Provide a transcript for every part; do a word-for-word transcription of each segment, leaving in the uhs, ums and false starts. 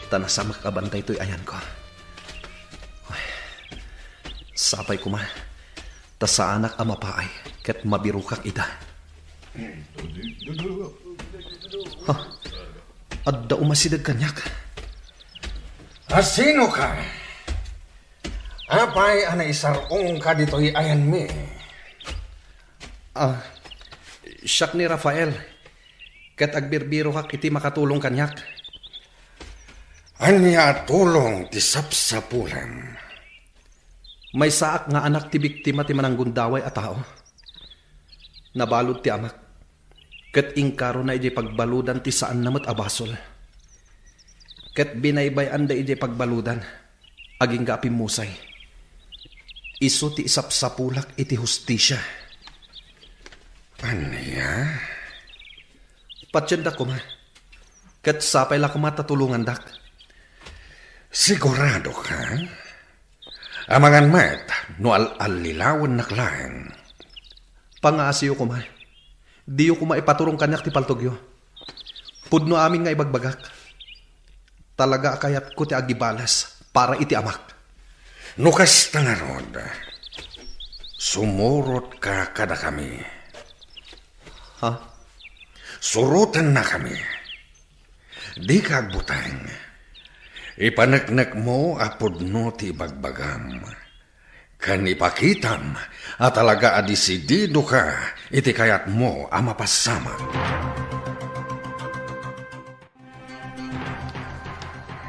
ta nasamak a bantay toy ayanko. Ay, sapay koma, ta saanak a mapaay ket mabirokak ida. Ha? Adda umasideg kaniak. A sinoka? Apay a naisar-ongka ditoy ayanmi? Ah, siak ni Rafael, ket agbirbirokak iti makatulong kaniak. Ania a tulong ti sapsapulam? Maysaak nga anak ti biktima ti mananggundaway a tao. Nabalud ti amak, ket inkarona idiay pagbaludan ti saanna met a basol. Ket binaybay-anda idiay pagbaludan, agingga a pimmusay. Isu ti isapsapulak iti hustisia. Ania? Patiendak koma, ket sapay la koma ta tulongandak. Siguradoka? Amangan met no al-allilawennak laeng. Pangaasiyo koma. Diyo koma ipaturong kaniak ti paltogyo. Pudno amin nga ibagbagak. Talaga a kayatko ti agibales para iti amak. No kasta ngarud, sumurotka kadakami. Ha? Surotennakami. Dika agbuteng. Ipaneknekmo a pudno ti ibagbagam. Ken ipakitam a talaga a desididoka iti kayatmo a mapasamak.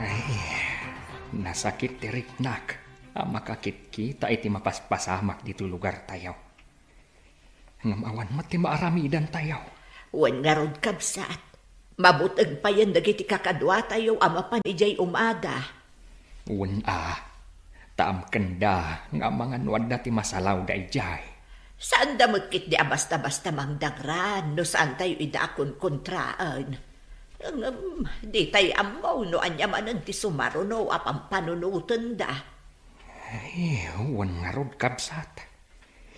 Ay, nasakit ti riknak a makakitkita iti mapaspasamak ditoy lugartayo. Ngem awan met ti maaramidantayo. Wen ngarud, kabsat, mabut-eg payen dagiti kakaduatayo a mapan idiay umada. Wen a, ta amkenda nga amangan no adda ti masalawda idiay. Saanda met ketdi a basta-basta mangdangran no saantayo ida a konkontraen. Ngem, ditay ammo no ania manen ti sumaruno a pampanunotenda. Ay, wen ngarud, kabsat.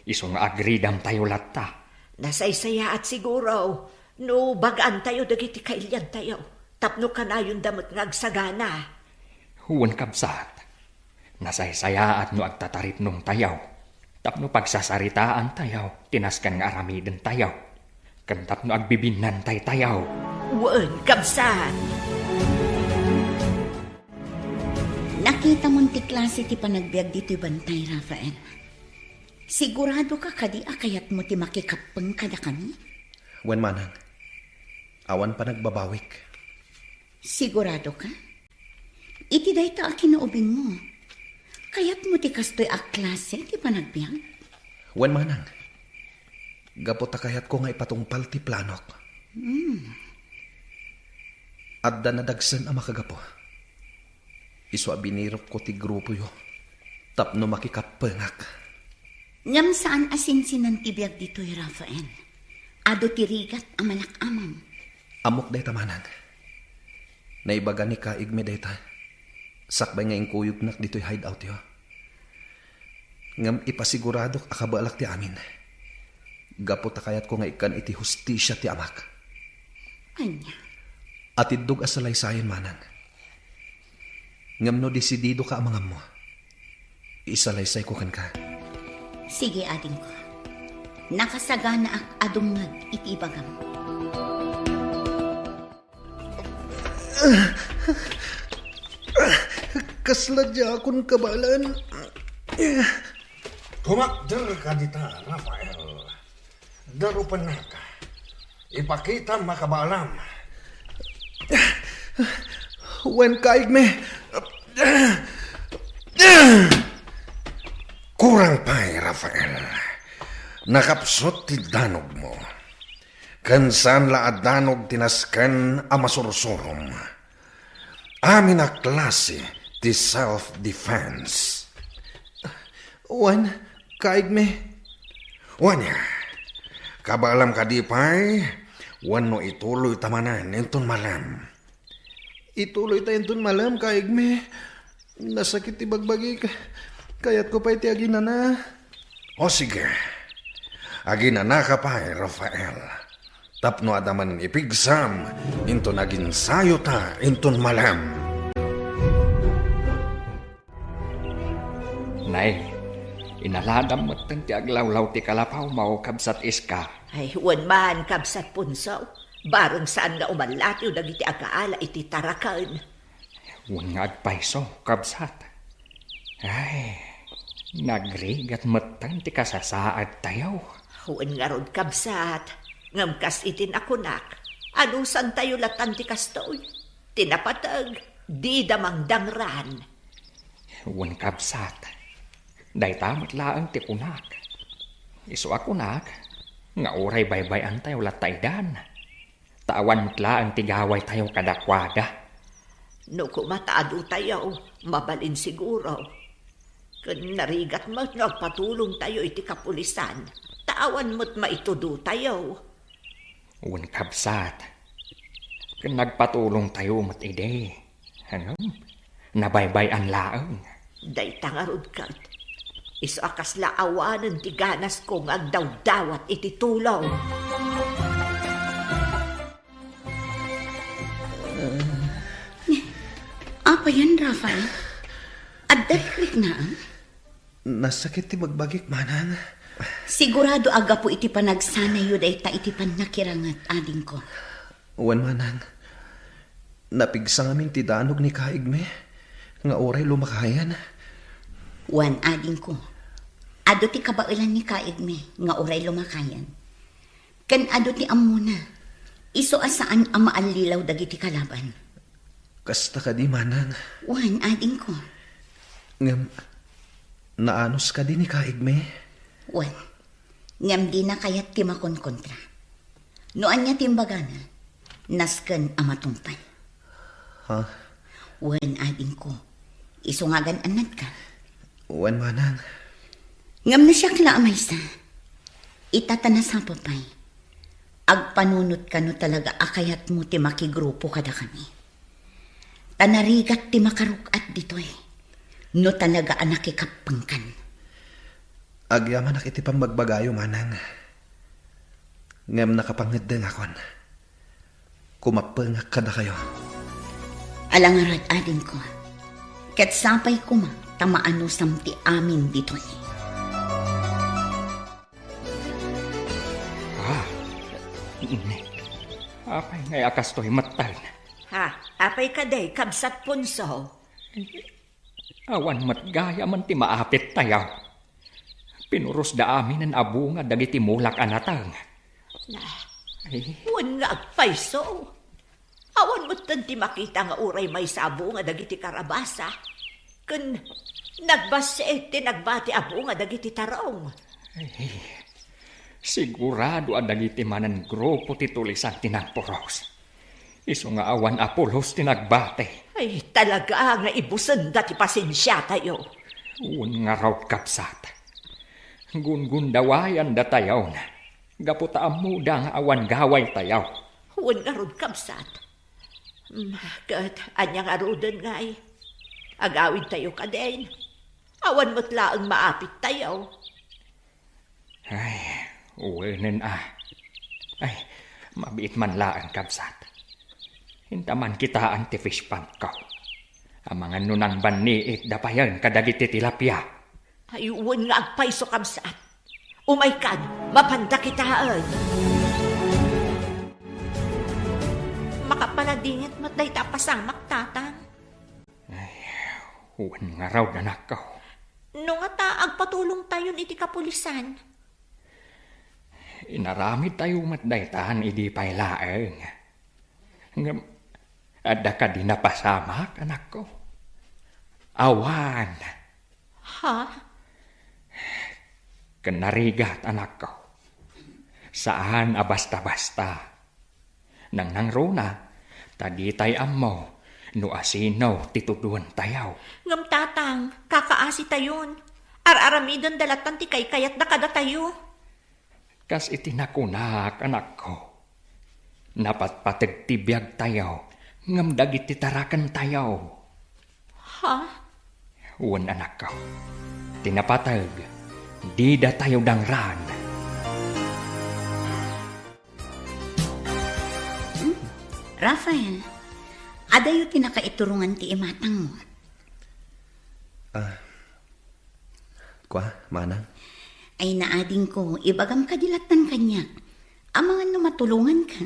Isu nga agridamtayo latta. Nasaysayaat siguro no bagaantayo dagiti kailiantayo tapno kanayonda met nga agsagana. Wen, kabsat, nasaysayaat no agtataripnongtayo tapno pagsasaritaantayo ti nasken nga aramidentayo ken tapno agbibinnantaytayo. Wen, kabsat. Nakitamon ti klase ti panagbiag ditoy bantay, Rafael. Siguradoka kadi a kayatmo ti makikappeng kadakami? Wen, manang. Awan panagbabawik. Siguradoka? Iti dayta a kinaubingmo, kayatmo ti kastoy a klase ti panagbiag? Wen, manang. Gapu ta kayatko nga ipatungpal ti planok. Hmm. Adda nadagsen a makagapu. Isu a binirokko ti grupoyo tapno makikappengak. Ngem saan a sinsinan ti biag ditoy, Rafael. Adu ti rigat a malak-amam. Ammok dayta, manang. Naibaga ni kaigmi dayta sakbay nga inkuyognak ditoy hideoutyo. Ngem ipasiguradok a kabaelak ti amin. Gapu ta kayatko nga ikkan iti hustisia ti amak. Ania? Atiddog a salaysayan, manang. Ngem no desididoka a mangammo, isalaysayko kenka. Sige, adingko. Nakasaganaak a dumngeg iti ibagam. Kasla diakon kabaelan. Kumakderka dita, Rafael. Darupennak. Ipakitam a kabaelam. Wen, kaigmi. Kurang pay, Rafael. Nakapsut ti danogmo. Ken saan la a danog ti nasken a masursurom. Amin a klase ti self-defense. Wen, kaigmi. Wen, kabaelam kadi pay, wenno ituloyta manen inton malem? Ituloyta inton malem, kaigmi. Nasakit ti bagbagik. Kayatko pay ti aginana. O sige, aginanaka pay, Rafael. Tapno adda manen ipigsam inton aginsayota inton malem. Nay, inaladam metten ti aglawlaw ti kalapawmo, Kabsat Iska. Ay, wen man, Kabsat Punso. Bareng saan nga umallatiw dagiti agaala iti taraken. Wen nga agpayso, Kabsat. Ay, nagrigat metten ti kasasaadtayo. Wen ngarud, Kabsat. Ngem kas iti nakunak, anusantayo latan ti kastoy. Ti napateg, dida mangdangran. Wen, Kabsat, dayta met laeng ti kunak. Isu a kunak nga uray baybay-antayo latta idan, ta awan met laeng ti gawaytayo kadakuada. No koma ta adutayo, mabalin siguro. Ken narigat met no agpatulongtayo iti kapulisan, ta awan met maitudutayo. Wen, Kabsat, ken nagpatulongtayo met idi. Ngem, nabaybay-an laeng. Dayta ngarud ket, isu a kasla awanen ti ganasko nga agdawdawat iti tulong. Apayen, Rafael? Adda rikriknaem? Nasakit ti bagbagik, manang. Sigurado a gapu iti panagsanayyo dayta iti pannakiranget, adingko. Wen, manang. Napigsa ngamin ti danog ni kaigmi nga uray lumakayen. Wen, adingko. Adu ti kabaelan ni kaigmi nga uray lumakayen. Ken adu ti ammona. Isu a saan a maallilaw dagiti kalaban. Kasta kadi, manang? Wen, adingko. Ngem, naanus kadi ni kaigmi? Wen, ngem dina kayat ti makonkontra. No ania ti imbagana, nasken a matungpal. Ha? Wen, adingko. Isu nga agan-annadka. Wen, manang. Ngem no siak la a maysa, ita ta nasapa pay, agpanunotka no talaga a kayatmo ti makigrupo kadakami. Ta narigat ti makaruk-at ditoy, no talaga a nakikappengkan. Agyamanak iti pammagbagayo, manang. Ngem nakapangeddengakon. Kumappengak kadakayo. Ala ngarud, adingko. Ket sapay koma ta maanusam ti amin ditoy. Ah, apay ngay a kastoy metten? Ha, apay kadi, Kabsat Punso? Awan met gayamen ti maapittayo. Pinurosda aminen a bunga dagiti mulak a nateng. Na, ay, wen nga agpayso. Awan metten ti makita nga uray maysa a bunga dagiti karabasa. Ken nagbassit ti nagbati a bunga dagiti tarong. Ay, sigurado a dagiti mananggrupo ti tulisan ti nagpuros. Isu nga awan a pulos ti nagbati. Ay, talaga nga ibusenda ti pasensiatayo. Wen ngarud, kabsat. Gunggundawayan datayon. Gapu ta ammoda nga awan gawaytayo. Wen ngarud, kabsat. Mm, ket ania ngaruden ngay? Agawidtayo kadin. Awan met laeng maapittayo. Ay, wenen a. Ay, mabiit man laeng, kabsat. Inta man kitaan ti fish pond ko. Amangan no nangbanniit da payen kadagiti tilapia. Ay, wen nga agpayso, kabsat. Umaykan, mapanda kitaen. Makapaladingit met dayta a pasamak, tatang. Ay, wen ngarud, anakko. No ngata, agpatulongtayon iti kapulisan. Inaramidtayo met daytan idi pay laeng. Ngem, adda kadi napasamak, anakko? Awan. Ha? Ken narigat, anakko. Saan a basta-basta. Nangnangruna, ta ditay ammo no asino ti tudontayo. Ngem, tatang, kakaasitayon. Ar-aramidenda latan ti kaykayatda kadatayo. Kas iti nakunak, anakko, napatpateg ti biagtayo ngem dagiti tarakentayo. Ha? Wen, anakko, ti napateg, didatayo dangran. Hmm. Rafael, adayo ti nakaiturongan ti imatangmo? Ah, Kua, manang? Ay, naadingko, ibagam kadi lattan kaniak. Amangan no matulonganka.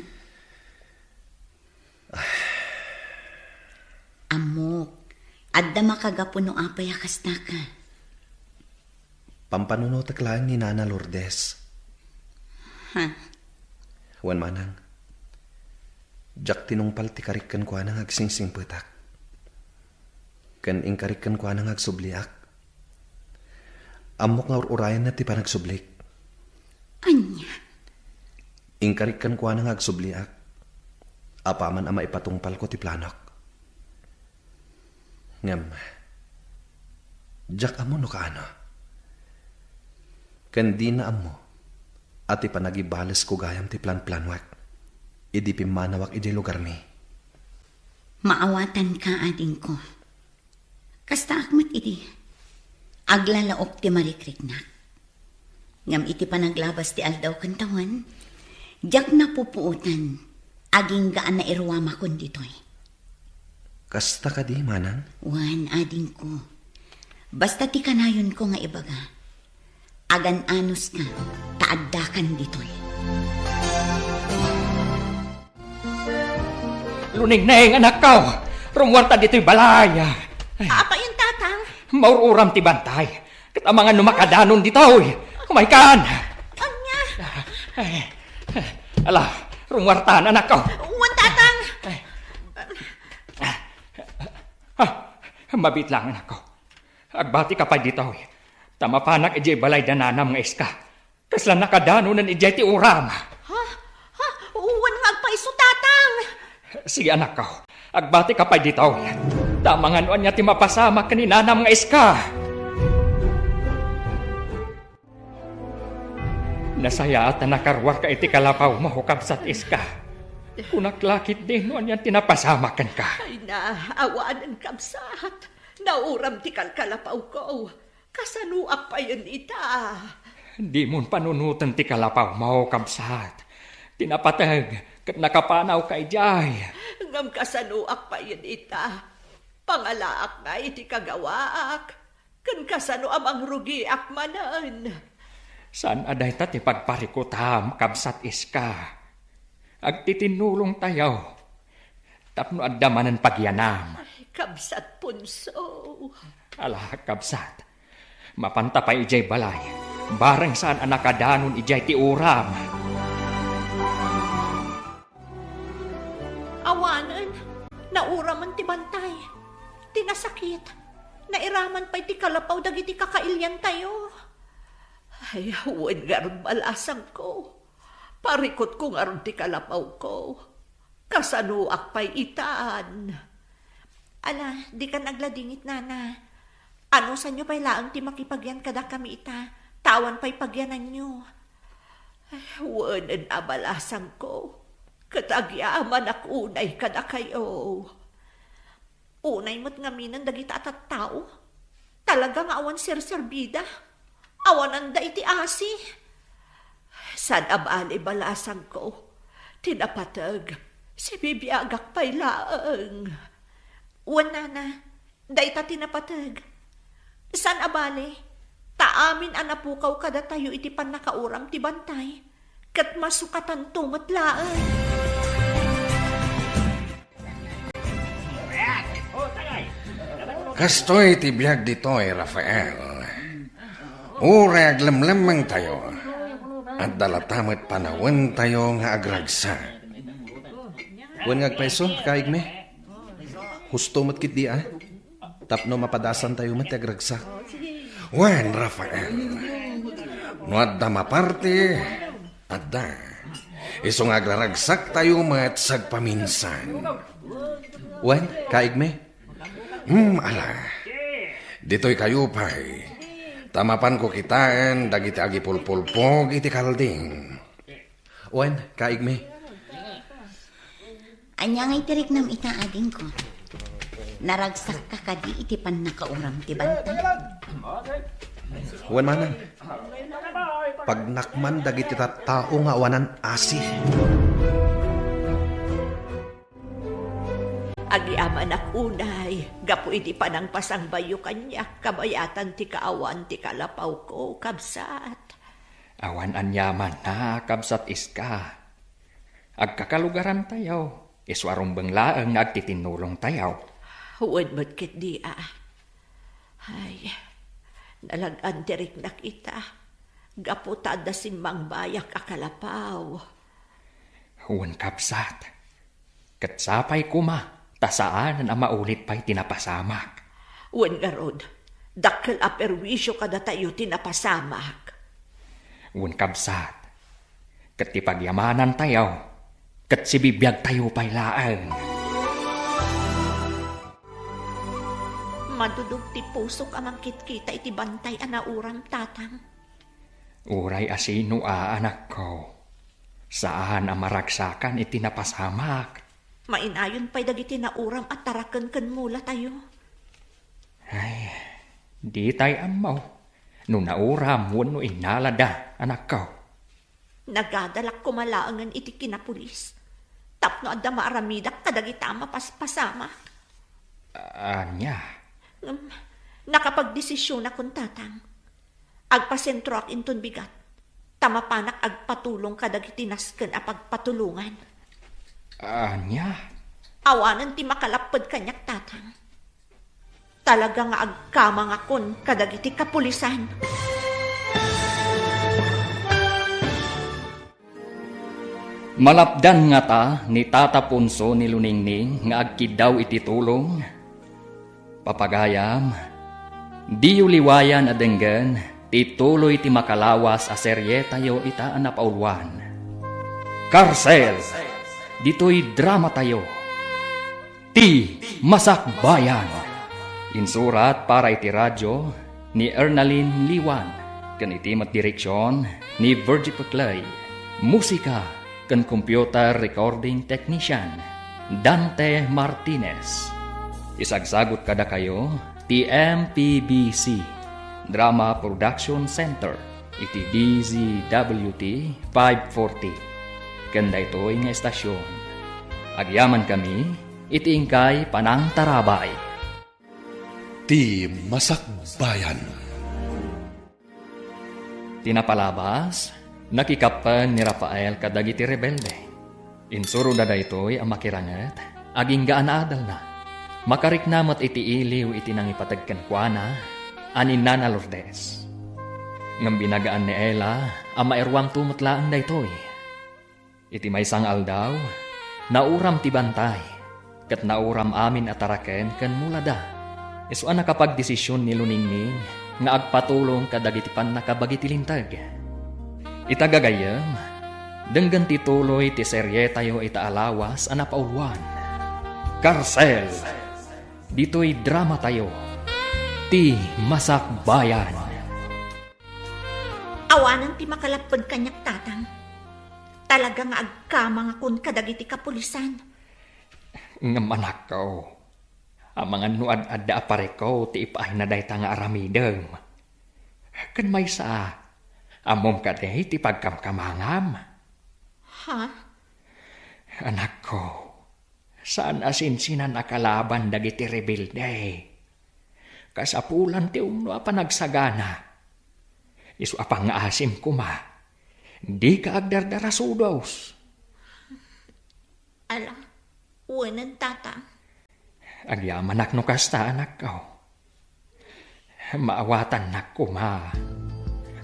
Ammok, adda makagapu no apay a kastaka. Pampanunotek laeng ni Nana Lourdes. Ha? Wen manang, diak tinungpal ti karik kenkuana nga agsingsingpetak. Ken inkarik kenkuana nga agsubliak. Ammok nga ur-urayanna ti panagsublik. Ania? Inkarik kenkuana nga agsubliak, apaman a maipatungpalko ti planok. Ngem, diak ammo no kaano. Ken dina ammo a ti panagibalesko gayam ti planplanuek idi pimmanawak idiay lugarmi. Maawatanka, adingko. Kastaak met idi. Aglalaok ti marikriknak. Ngem iti panaglabas ti aldaw ken tawen, diak napupuotan, agingga a nairuamakon ditoy. Kasta kadi, manang? Wen, adingko. Basta ti kanayonko nga ibaga, agan-anoska, ta addakan ditoy. Lunengneng, anakko! Rummuarta ditoy balay! Ay. Apay, tatang? Maur-uram ti bantay. Ket amangan no makadanon ditoy. Umaykan! Ania? Ay. Ala, rummuartan, anakko. Wen, tatang. Ay. Ah, mabiit lang, anakko. Agbatika pay ditoy. Ta mapanak idiay balay da nanam nga iska. Kasla nakadanonen idiay ti uram. Ha? Ha? Wen nga agpayso, tatang. Sige, anakko. Agbatika pay ditoy. Ta amangan no ania ti mapasamak ken ni nanam nga iska. Nasayaat a nakaruarka iti kalapawmo, kabsat iska. Kunak la ketdi no anian ti napasamak kenka. Ay na, awanen, kabsat. Nauram ti kalkalapawko. Kasanoak payen ita? Dimon panunoten ti kalapawmo, kabsat. Ti napateg ket nakapanawka idiay. Ngem kasanoak payen ita? Pangalaak ngay ti kagawaak, ken kasano a mangrugiak manen? Saan a dayta ti pagparikutam, kabsat iska. Agtitinnulongtayo tapno adda manen pagianam. Ay, kabsat Ponso. Ala, kabsat. Mapanta pay idiay balay. Bareng saan a nakadanon idiay ti uram. Awanen, nauramen ti bantay. Ti nasakit, nairaman pay ti kalapaw dagiti kakailiantayo. Ay, wen ngarud, balasangko. Parikutko ngarud ti kalapawko. Kasanoak pay itan? Ala, dikan agladingit, nana. Anusanyo pay laeng ti makipagian kadakami ita, ta awan pay pagiananyo. Ay, wen a, balasangko, ket agyamanak unay kadakayo. Unay met ngaminen dagita a tattao. Talaga nga awan serserbida. Awananda iti asi. Saan a bale, balasangko. Ti napateg, sibibiagak pay laeng. Wen, nana, dayta ti napateg. Saan a bale, ta amin a napukaw kadatayo iti pannakauram ti bantay, ket masukatanto met laeng. Kastoy ti biag ditoy, Rafael. Uray aglemlemmengtayo, adda latta met panawentayo nga agragsak. Wen nga agpayso, kaigmi. Husto met ketdi a. Tapno mapadasantayo met ti agragsak. Wen, Rafael, no adda maparti, adda. Isu nga agraragsaktayo met sagpaminsan. Wen, kaigmi? Hmm, ala. Ditoykayo pay. Ta mapanko kitaen dagiti agipulpulpog iti kalding. Wen, kaigmi. Ania nga itiriknam ita, adingko? Naragsakka kadi iti pannakauram ti bantay? Wen manang. Pagnakman dagiti tattao nga awanan asi. Agyamanak unay, gapu iti panangpasangbayo kaniak, kabayatan ti kaawan ti kalapawko, kabsat. Awan aniaman a, kabsat Iska. Agkakalugarantayo, isu a rumbeng laeng nga agtitinnulongtayo. Wen met ketdi a. Ay, nalag-an ti riknak ita, gapu ta adda simmangbayak a kalapaw. Wen, kabsat. Ket sapay koma ta saanen a maulit pay ti napasamak. Wen ngarud, dakkel a perwisio kadatayo ti napasamak. Wen, kabsat, ket ti pagyamanantayo ket sibibiagtayo pay laeng. Madudog ti pusok a mangkitkita iti bantay a nauram, Tatang. Uray a sino a, anakko, saan a maragsakan iti napasamak. Mainayon pay dagiti nauram a taraken ken mulatayo. Ay, ditay ammo no nauram wenno innalada, anakko. Nagadalak koma laengen iti kinapulis tapno adda maaramidak kadagita a mapaspasamak. Ania? Ngem, nakapagdesisionakon, Tatang. Agpasentroak inton bigat, ta mapanak agpatulong kadagiti nasken a pagpatulongan. Ania? Awanen ti makalapped kaniak, Tatang. Talaga nga agkamangakon kadagiti kapulisan. Malapdan ngata ni Tata Ponso ni Luningning nga agkiddaw iti tulong? Papagayam, diyo liwayan a denggen ti tuloy ti makalawas a serietayo ita a napauluan. Karsel! Ditoy dramatayo, Ti Masakbayan. Insurat para iti radyo ni Ernalyn Liwan, ken iti met direksion ni Virgie Peclay. Musika ken computer recording technician, Dante Martinez. Isagsagut kadakayo ti M P B C Drama Production Center iti D Z W T five forty. Ken daytoy nga estasion, agyamankami iti inkay panangtarabay. Ti Masakbayan. Ti napalabas, nakikappen ni Rafael kadagiti rebelde. Insuroda daytoy a makiranget, agingga a naadalna. Makarikna met iti iliw iti nangipateg kenkuana a ni Nana Lourdes. Ngem binagaan ni Ella a mairuamto met laeng daytoy. Iti maysa nga aldaw, nauram ti bantay, ket nauram amin a taraken ken mulada. Isu a nakapagdesision ni Luningning nga agpatulong kadagiti pannakabagi ti linteg. Ita gagayyem, denggen ti tuloy ti serietayo ita a lawas a napauluan. Karsel! Ditoy dramatayo, Ti Masakbayan. Awanen ti makalapped kaniak, Tatang. Talaga nga agkamangakon kadagiti kapulisan. Ngem, anakko, amangan no ad-adda a parikut ti ipaayna dayta nga aramidem. Ken maysa, ammom kadi ti pagkamkamangam? Ha? Anakko, saan a sinsinan a kalaban dagiti rebelde. Kasapulan ti umno a panagsagana. Isu a pangngaasim koma, dika agdardarasudos. Ala, wenen, Tata. Agyamanak no kasta, anakko. Maawatannak koma.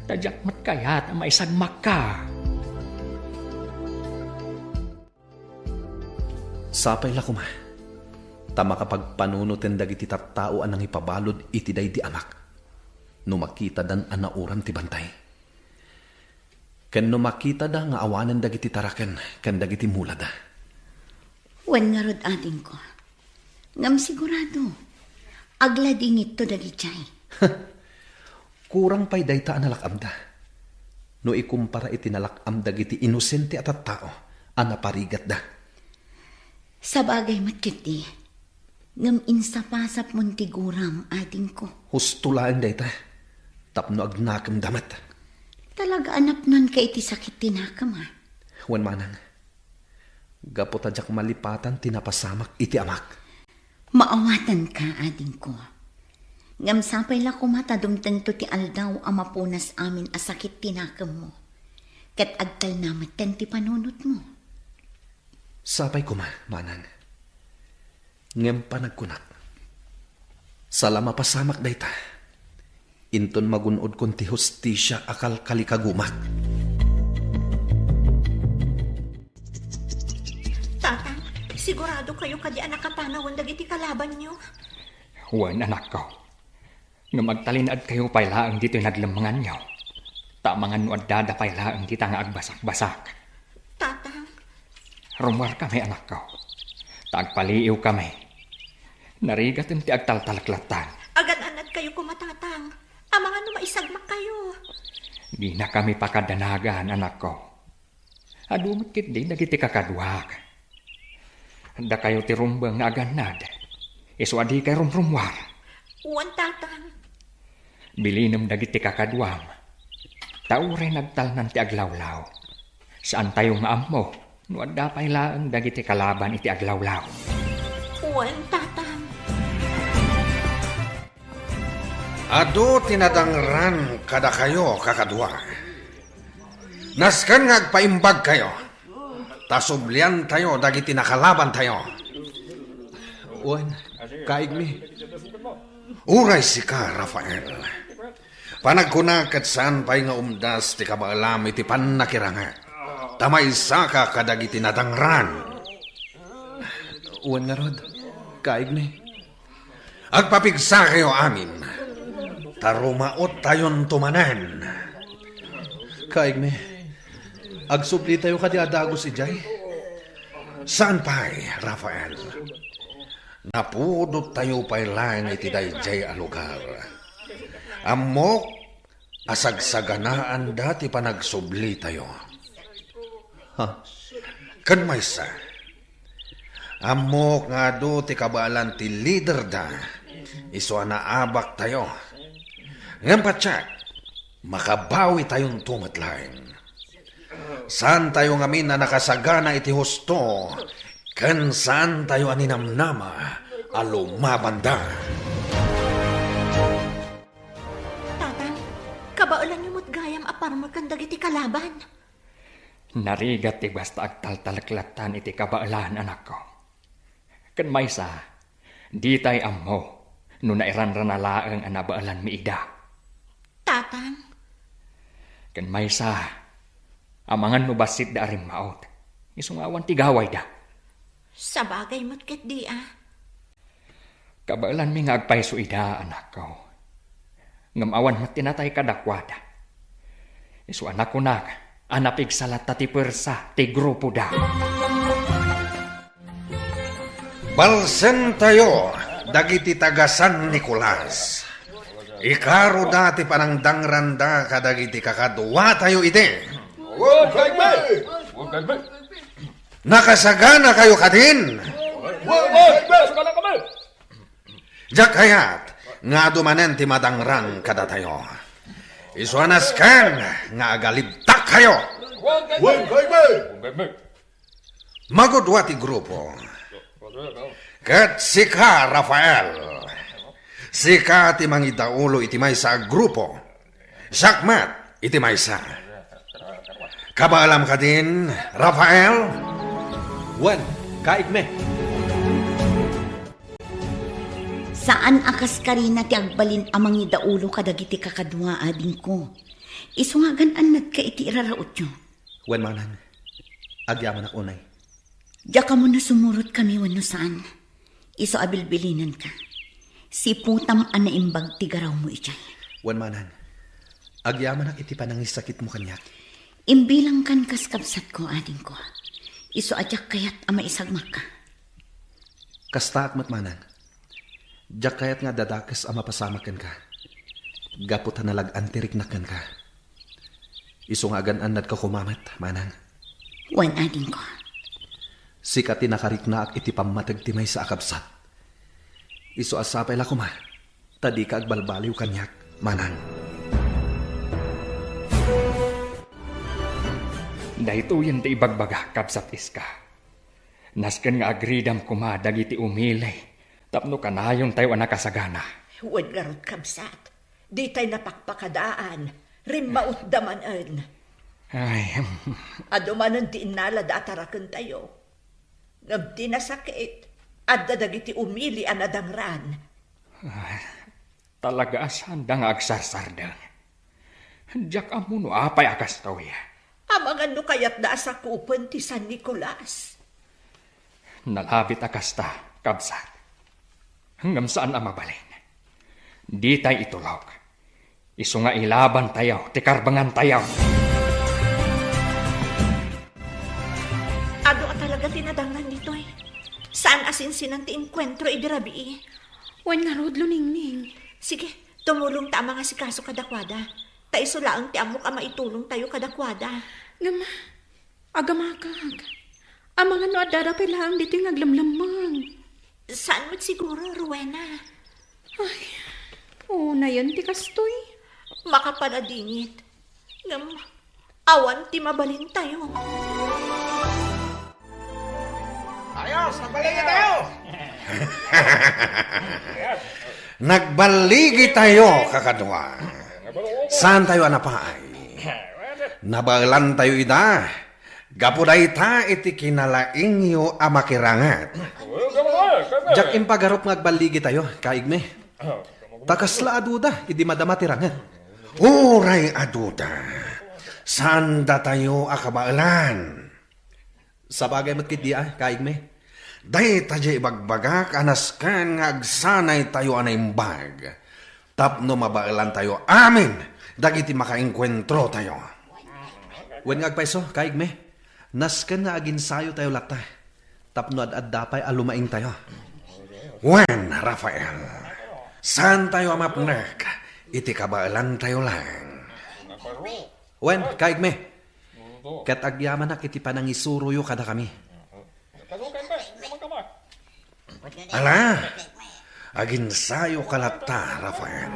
Ta diak met kayat a maisagmakka. Sapay la koma, ta makapagpanunoten dagiti tattao a nangipabalud iti daydi amak, no makitadan a nauram ti bantay. Ken no makitada nga awanen dagiti taraken ken dagiti mulada. Wen ngarud, adingko. Ngem sigurado, agladingitto dagidiay. Kurang pay dayta a nalak-amda, no ikumpara iti nalak-am dagiti inosente a tattao a naparigatda. Sabagay met ketdi, ngem insapasapmon ti guram, adingko. Husto laeng dayta, tapno agnakemda met. Talaga a napnonka iti sakit ti nakem, a? Wen manang, gapu ta diak malipatan ti napasamak iti amak. Maawatanka, adingko. Ngem sapay la koma ta dumtengto ti aldaw a mapunas amin a sakit ti nakemmo, ket agtalna metten ti panunotmo. Sapay koma, manang. Ngem panagkunak, sala mapasamak dayta, inton magun-odkon ti hustisia a kalkalikagumak. Tatang, sigurado kayo kadi a nakapanawen dagiti kalabanyo? Wen, anakko. Ngem agtalinaedkayo pay laeng ditoy naglemmenganyo. Ta amangan no addada pay laeng dita nga agbasakbasak. Tatang. Rummuarkami, anakko. Ta agpaliiwkami. Narigaten ti agtaltaleklattan. Agan-anadkayo koma, Tatang. Amangan no maisagmakkayo. Dinakami pakadanagan, anakko. Adu met ketdi dagiti kakaduak. Dakayo ti rumbeng nga agannad. Isu a dikay rumrummuar. Wen, Tatang. Bilinem dagiti kakaduam. Ta uray nagtalnan ti aglawlaw, saantayo nga ammo no adda pay laeng dagiti kalaban iti aglawlaw. Wen, Tatang. Adu ti nadangran kadakayo, kakadua. Nasken nga agpaimbagkayo, ta subliantayo dagiti nakalabantayo. Wen, kaigmi. Uray sika, Rafael. Panagkuna ket saan pay nga umdas ti kabaelam iti pannakirangak. Ta maysaka kadagiti nadangran. Wen ngarud, kaigmi. Agpapigsakayo amin, ta rumaottayonto manen. Kaigmi, agsublitayo kadi a dagus idiay? Saan pay, Rafael. Napudottayo pay laeng iti daydiay a lugar. Ammok a sagsaganaanda ti panagsublitayo. Ha? Ken maysa, ammok nga adu ti kabaelan ti liderda, isu a naabaktayo. Ngem patiek, makabawitayonto met laeng. Saantayo ngamin a nakasagana iti husto, ken saantayo a ninamnama a lumabanda. Tatang, kabaelanyo met gayam a parmekan dagiti kalaban. Narigat ti basta agtaltaleklattan iti kabaelan, anakko. Ken maysa, ditay ammo no nairanrana laeng a nabaelanmi ida. Tatang. Ken maysa, amangan no bassitda a rimmaut, isu nga awan ti gawayda. Sabagay met ketdi a. Kabaelanmi nga agpayso ida, anakko. Ngem awan met ti natay kadakuada. Isu a nakunak a napigsa latta ti puersa ti grupoda. Balsentayo dagiti taga San Nicolas. Ikaroda ti panangdangranda kadagiti kakaduatayo iti. Nakasaganakayo kadin? Diak kayat nga adu manen ti madangran kadatayo. Isu a nasken nga agalibtakkayo. Magudua ti grupo. Ket sika, Rafael, sika ti mangidaulo iti maysa a grupo. Siak met iti maysa. Kabaelam kadin, Rafael? Wen, kaigmi. Saan a kaskarina ti agbalin a mangidaulo kadagiti kakadua, adingko. Isu nga agan-annadka iti irarautyo. Wen, manang, agyamanak unay. Diak ammo no sumurot kami wenno saan. Isu a bilbilinenka. Siputam a naimbag ti garawmo idiay. Wen, manang, agyamanak iti panangisakitmo kaniak. Imbilangkan kas kabsatko, adingko. Isu a diak kayat a maisagmakka. Kastaak met, manang. Diak kayat nga adda dakes a mapasamak kenka. Gapu ta nalag-an ti riknak kenka. Isu nga agan-annadka koma met, manang. Wen, adingko. Sika ti nakariknaak iti pammateg ti maysa a kabsat. Isu a sapay la koma, ta dika agbalbaliw kaniak, manang. Daytoyen ti ibagbagak, kabsat Iska. Nasken nga agridam koma dagiti umili Tapno kanayontayo a nakasagana. Wen ngarud, kabsat, ditay napakpakadaan, rimmautda manen. Ay. Adu manen ti innalada a tarakentayo. Ngem ti nasakit, adda dagiti umili a nadangran. Ay, talaga a saanda nga agsarsardeng. Diak ammo no apay a kastoy. Amangan no kayatda a sakupen ti San Nicolas. Nalabit a kasta, kabsat. Ngem saan a mabalin. Ditay itulok. Isu nga ilabantayo ti karbengantayo. Adu a talaga ti nadangran ditoy. Saan a sinsinan ti enkuentro idi rabii. Wen ngarud, Luningning. Sige, tumulongta a mangasikaso kadakuada. Ta isu laeng ti ammok a maitulongtayo kadakuada. Ngem, agamakak. Amangan no addada pay laeng ditoy nga aglemlemmeng. Saan met siguro, Rowena? Ay, unayen ti kastoy. Makapaladingit. Ngem, awan ti mabalintayo. Ayos, nagbaligitayo! Nagbaligitayo, kakadua. Saantayo a napaay. Nabaelantayo ida. Gapu dayta iti kinalaingyo a makiranget. Diak impagarup nga agballigitayo, kaigmi. Ta kasla a duda idi madama ti ranget. Uray a duda, saandatayo a kabaelan. Sabagay met ketdi a, kaigmi. Dayta diay ibagbagak a nasken nga agsanaytayo a naimbag tapno mabaelantayo amin dagiti makaenkuentrotayo. Wen nga agpayso, kaigmi, nasken nga aginsayotayo latta tapno ad-adda pay a lumaingtayo. Wen, Rafael, saantayo a mapnek iti kabaelantayo laeng. Wen, kaigmi, ket agyamanak iti panangisuroyo kadakami. Ala, aginsayoka latta, Rafael.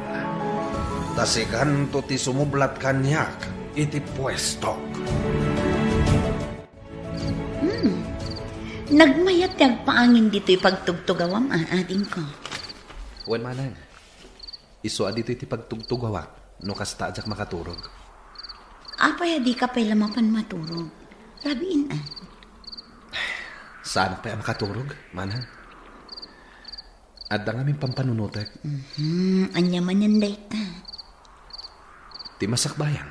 Ta sikanto ti sumublat kaniak iti puestok. Hmm. Nagmayat ti agpaangin ditoy pagtugtugawam, a, adingko. Wen manang. Isu a ditoy ti pagtugtugawak no kasta a diak makaturog. Apay a dika pay la mapan maturog? Rabiin a. Saanak pay a makaturog, manang. Adda ngamin pampanunotek. Mhm, ania manen dayta? Ti masakbayan.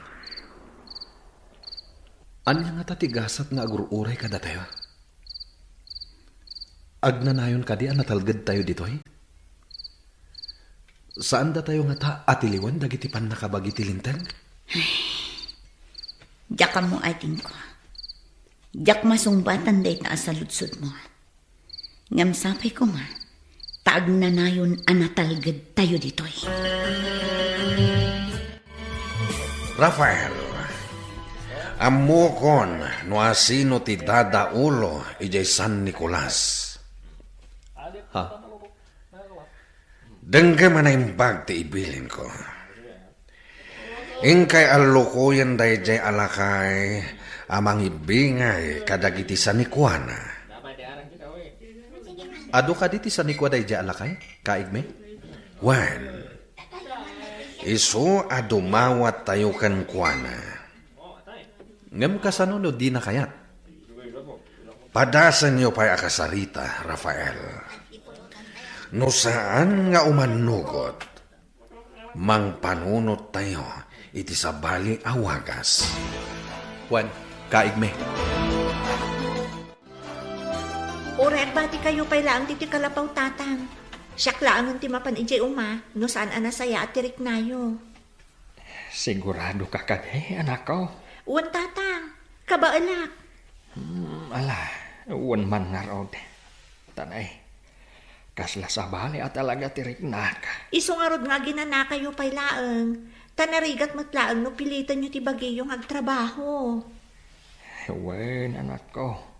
Ania ngata ti gasat nga agur-uray kadatayo? Agnanayon kadi a natalgedtayo ditoy? Saandatayo ngata a tiliwen dagiti pannakabagi ti Linteg? Diak ammo, adingko. Diak masungbatan dayta a saludsodmo. Ngem sapay koma, ta agnanayon a natalgedtayo ditoy. Rafael, ammokon no asino ti dadaulo idiay San Nicolas. Ha? Denggem a naimbag ti ibilinko. Inkay allukoyen daydiay a lakay a mangibingay kadagiti sanikuana. Adu kadi ti sanikua daydiay a lakay, kaigmi? Wen, isu a dumawattayo kenkuana. Ngem kasano no dina kayat? Padasenyo pay a kasarita, Rafael. No saan nga umannugot, mangpanunottayo iti sabali a wagas. Wen, kaigmi. Uray agbatikayo pay laeng ditoy kalapaw, Tatang. Siak laengen ti mapan idiay uma, no saan a nasayaat ti riknayo. Siguradoka kadi, anakko? Wen, Tatang. Kabaelak. Hmm, ala, wen man ngarud. Tanay, kasla sabali a talaga ti riknak. Isu ngarud nga aginanakayo pay laeng, ta narigat met laeng no pilitenyo ti bagiyo nga agtrabaho. Wen, anakko.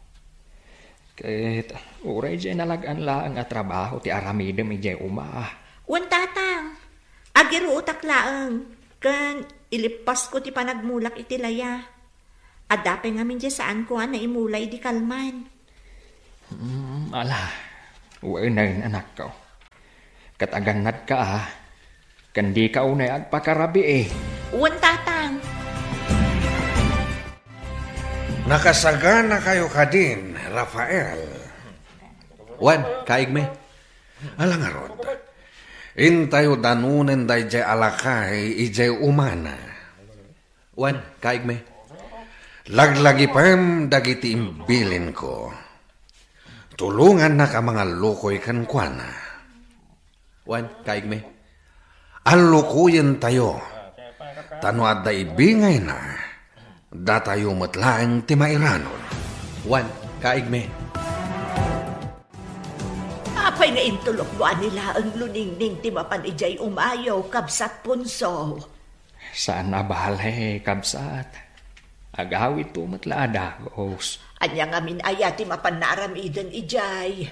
Ket uray diay nalag-an laeng a trabaho ti aramidem idiay uma. Wen, Tatang, agiruotak laeng, ken ilippasko ti panagmulak iti laya. Adda pay ngamin diay saanko a naimula idi kalman. Mm, ala, wen, anakko. Ket agannadka, a, ken dika unay agpakarabii. Wen, Tatang. Nakasaganakayo kadin, Rafael? Wen, kaigmi. Ala ngarud, intayo danunen daydiay a lakay idiay umana. Wen, kaigmi. Laglagipem dagiti imbilinko. Tulongannaka a mangallukoy kenkuana. Wen, kaigmi. Allukoyentayo. Ta no adda ibingayna, datayo met laeng ti mairanod. Wen, kaigmi. Apay nga intulokmo a ni laeng Luningning ti mapan idiay umayo, Kabsat Punso? Saan a bale, kabsat. Agawidto met la a dagus. Ania ngamin aya ti mapan naaramiden idiay?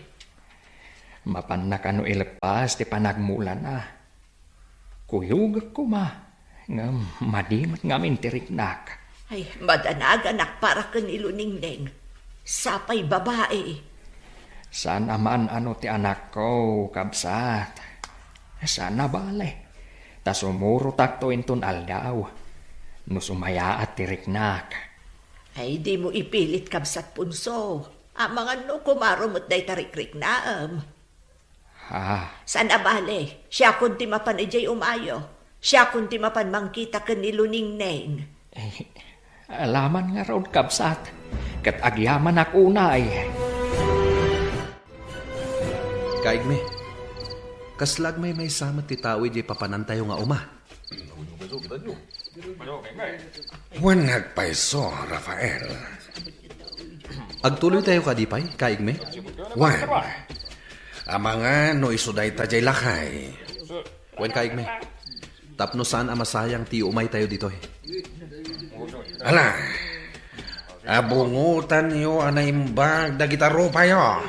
Mapanna kano ileppas ti panagmulana. Kuyogek koma, ngem madi met ngamin ti riknak. Ay, madanaganak para ken ni Luningning. Sapay babai. Saan a maan-ano ti anakko, kabsat. Saan a bale. Ta sumurotakto inton aldaw. No sumayaat ti riknak. Ay, dimo ipilit, Kabsat Punso. Amangan no kumaro met dayta rikriknaem. Ah. Saan a bale, siakon ti mapan idiay umayo. Siakon ti mapan mangkita ken ni Luningning. Eh, alaman ngarud, kabsat, ket agyamanak unay. Kaigmi, kasla agmaymaysa met ti tao idiay papanantayo nga uma? Wen, agpayso, Rafael. Agtuloytayo kadi pay, kaigmi? Wen, amangan no isu dayta diay lakay. Wen, kaigmi. Tapno saan a masayang ti umaytayo ditoy. Ala, abungotanyo a naimbag dagita rupayo.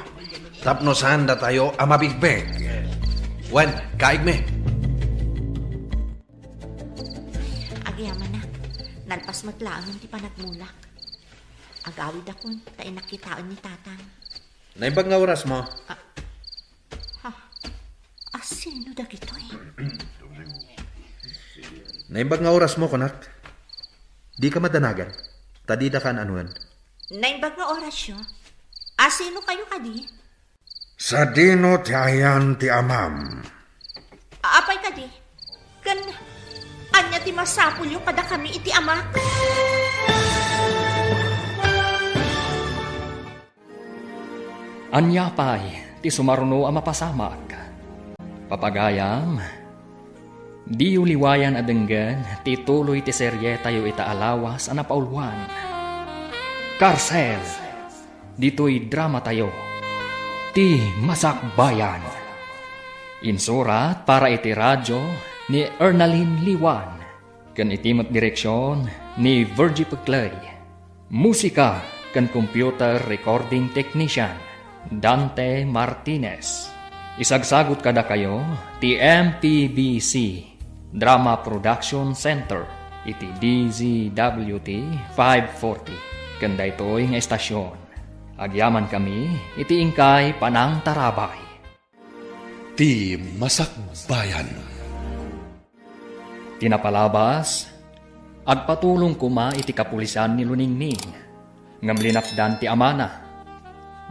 Tapno saan datayo a mabigbeg. Wen, kaigmi. Agyamanak, nalpas met laeng ti panagmulak. Agawidakon, ta innak kitaen ni Tatang. Naimbag nga orasmo? Ah, ha? Asino dagitoy? Naimbag nga orasmo, kunak. Dika madanagan, ta didaka an-anuen. Naimbag nga orasyo? Asino kayo kadi? Sadino ti ayan ti amam? Apay kadi? Ken ania ti masapulyo kadakami iti amak? Ania pay ti sumaruno a mapasamak? Papagayam, diyo liwayan a denggen ti tuloy ti serietayo ita a lawas a napauluan. Karsel! Ditoy dramatayo, Ti Masakbayan. Insurat para iti radyo ni Ernalyn Liwan, ken iti met direksion ni Virgie Peclay. Musika ken computer recording technician, Dante Martinez. Isagsagut kadakayo ti M P B C Drama Production Center iti D Z W T five forty. Ken daytoy nga estasion, agyamankami iti inkay panangtarabay. Ti Masakbayan. Ti napalabas, agpatulong koma iti kapulisan ni Luningning, ngem linapdan ti amana.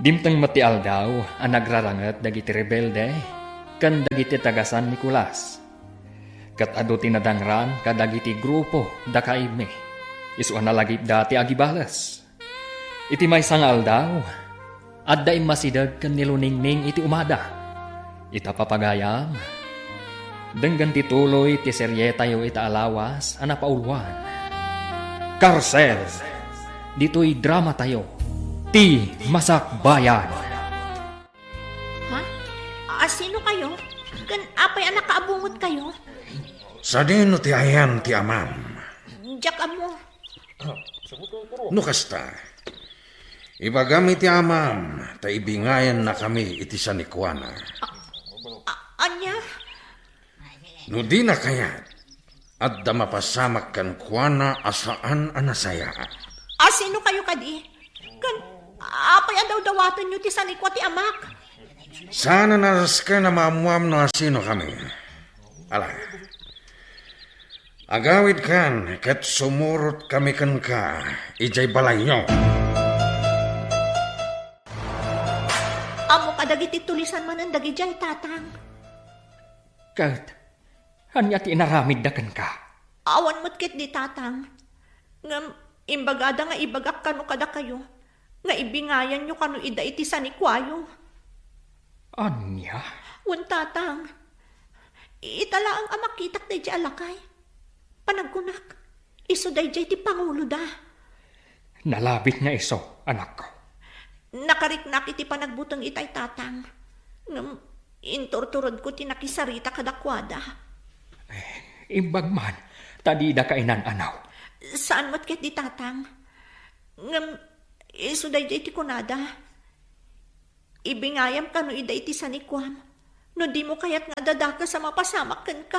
Dimteng met ti aldaw a nagraranget dagiti rebelde ken dagiti taga San Nicolas. Ket adu ti nadangran kadagiti grupo da kaibmi, isu a nalagipda ti agibales. Iti maysa nga aldaw, adda immasideg ken ni Luningning iti umada. Ita, papagayam, denggen ti tuloy ti serietayo ita a lawas a napauluan. Karsel! Ditoy dramatayo, Ti Masakbayan. Ha? Asino kayo? Ken apay a nakaabungot kayo? Sadino ti ayan ti amam? Diak ammo. No kasta, ibagam iti amam, ta ibingayannakami iti sanikuana. A-, ania? No dina kayat, adda mapasamak kenkuana a saan a nasayaat. Asino kayo kadi? Ken apay a dawdawatenyo ti sanikua ti amak? Saan a narisken a maammuam no asino kami. Ala, agawidkan ket sumurot kami kenka idiay balayyo. Ammo kadagiti tulisan manen dagidiay, Tatang. Ket ania ti inaramidda kenka? Awan met ketdi, Tatang. Ngem imbagada nga ibagak kano kadakayo nga ibingayanyo kano ida iti sanikuayo. Ania? Wen, Tatang. Ita laeng a makitak daydiay a lakay. Panagkunak, isu daydiay ti panguloda. Nalabit nga isu, anakko. Nakariknak iti panagbuteng itay, Tatang. Ngem inturturedko ti nakisarita kadakuada. Eh, imbag man, ta dida kainan-anaw. Saan met ketdi, Tatang. Ngem isu daydiay ti kunada. Ibingayam kano ida iti sanikuam, no dimo kayat nga adadakes a mapasamak kenka.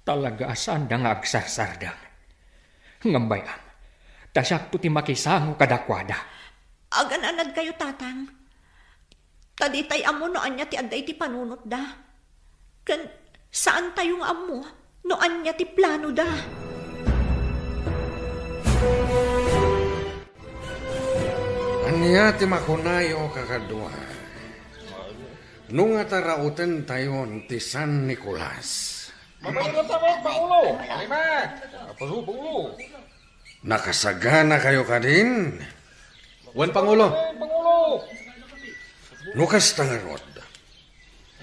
Talaga a saanda nga agsarsardeng. Ngem bay-am, ta siakto ti makisango kadakuada. Agan-anadkayo, Tatang. Ta ditay ammo no ania ti adda iti panunotda. Ken saantayo nga ammo no ania ti planoda. Ania ti makunayo, kakadua? No nga tarautentayon ti San Nicolas. Mabalin ta, Pangulo! Alima! Apo, Pangulo! Nakasaganakayo kadin? Wen, Pangulo. Wen, Pangulo! No kasta ngarud,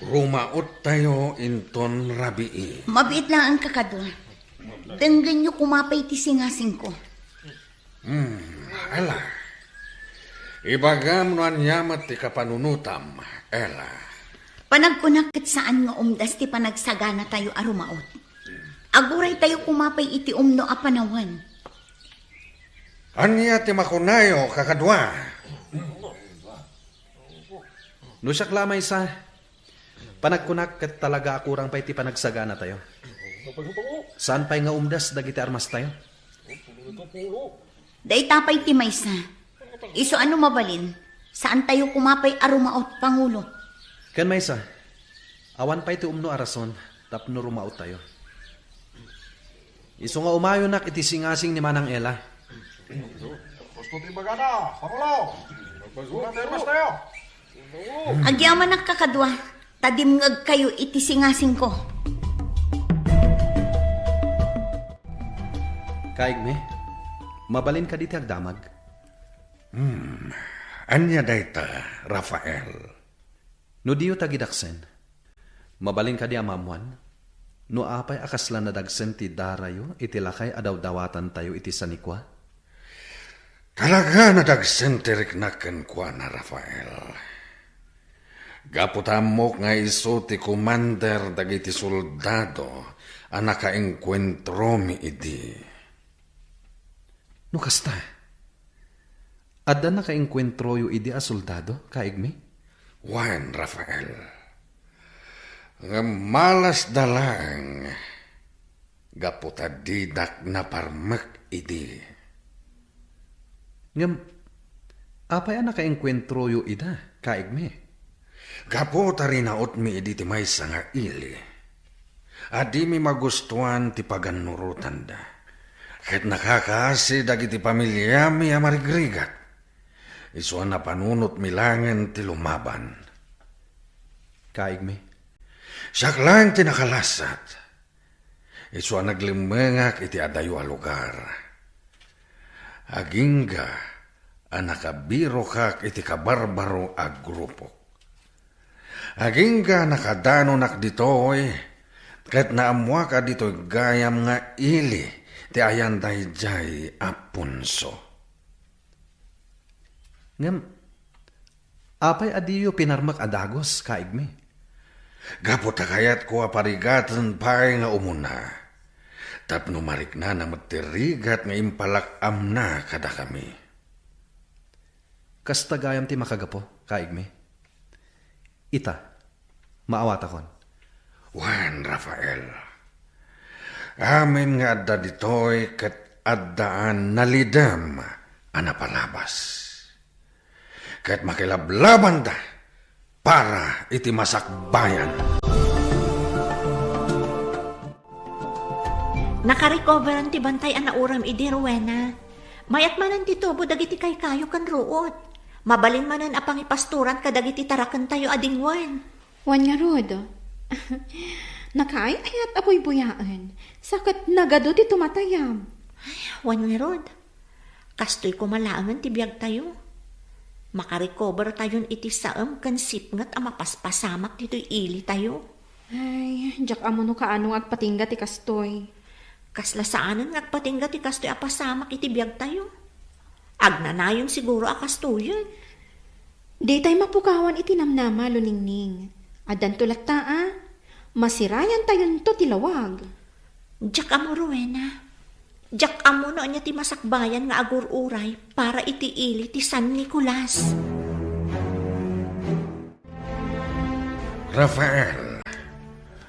rumaottayo inton rabii. Mabiit laeng, kakadua. Denggenyo koma pay ti singasingko. Hmm, ala. Ibagam no ania met ti kapanunotam, Ella. Panagkunak ket saan nga umdas ti panagsaganatayo a rumaot. Aguraytayo koma pay iti umno a panawen. Ania ti makunayo, kakadua? No siak la maysa, panagkunak ket talaga a kurang pay ti panagsaganatayo. Saan pay nga umdas dagiti armastayo? Dayta pay ti maysa. Isu a no mabalin, saantayo koma pay a rumaot, Pangulo. Ken maysa, awan pay ti umno a rason tapno rumaottayo. Isu nga umayonak iti singasing ni Manang Ella. Gusto ti bagana, Pangulo. Gusto ti armastayo. Agyamanak, kakadua, ta dimngegkayo iti singasingko. Kaigmi, mabalin kadi ti agdamag? Hmm, ania dayta, Rafael? No diyo tagidaksen, mabalin kadi a maammoan no apay a kasla nadagsen ti darayo iti lakay a dawdawatantayo iti sanikua? Talaga nadagsen ti riknak kenkuana, Rafael. Gapu ta ammok nga isu ti komander dagiti soldado a nakaengkuentromi idi. No kasta, adda nakaengkuentroyo idi a soldado, kaigmi? Wen, Rafael. Ngem malasda laeng gapu ta didak naparmek idi. Ngem apay a nakaengkuentroyo ida, kaigmi? Gapu ta rinautmi idi ti maysa nga ili a dimi magustuan ti pagannurotanda, ket nakakaasi dagiti familiami a marigrigat. Isu a napanunotmi laengen ti lumaban. Kaigmi, siak laeng ti nakalasat. Isu a naglemmengak iti adayo a lugar. Agingga a nakabirokak iti kabarbaro a grupok. Agingga a nakadanonak ditoy, ket naammoak a ditoy gayam nga ili ti ayan daydiay a punso. Ngem, apay a diyo pinarmek a dagus, kaigmi? Gapu ta kayatko a parigaten pay nga umuna, tapno mariknana met ti rigat nga impalak-amna kadakami. Kasta gayam ti makagapu, kaigmi? Ita, maawatakon. Wen, Rafael, amin nga adda ditoy ket addaan nalidem a napalabas. Ket makilablabanda para iti masakbayan. Nakarecoveran ti bantay a nauram idi, Rowena. Mayat manen ti tubo dagiti kaykayo ken ruot. Mabalin manen a pangipastoran kadagiti tarakentayo a dingwen. Wen ngarud, nakaay-ayat a buybuyaen, sa ket nagadu ti tumatayab. Wen ngarud, kastoy koma laengen ti biagtayo. Makarecovertayon iti saem ken sipnget a mapaspasamak ditoy ilitayo. Ay, diak ammo no kaano nga agpatingga ti kastoy. Kasla saanen nga agpatingga ti kastoy a pasamak iti biagtayo. Agnanayon siguro a kastoyen. Ditay mapukawan iti namnama, Luningning. Addanto latta a, masirayantayonto ti lawag. Diak ammo, Rowena. Diak ammo no ania ti masakbayan nga agur-uray para iti ili ti San Nicolas. Rafael,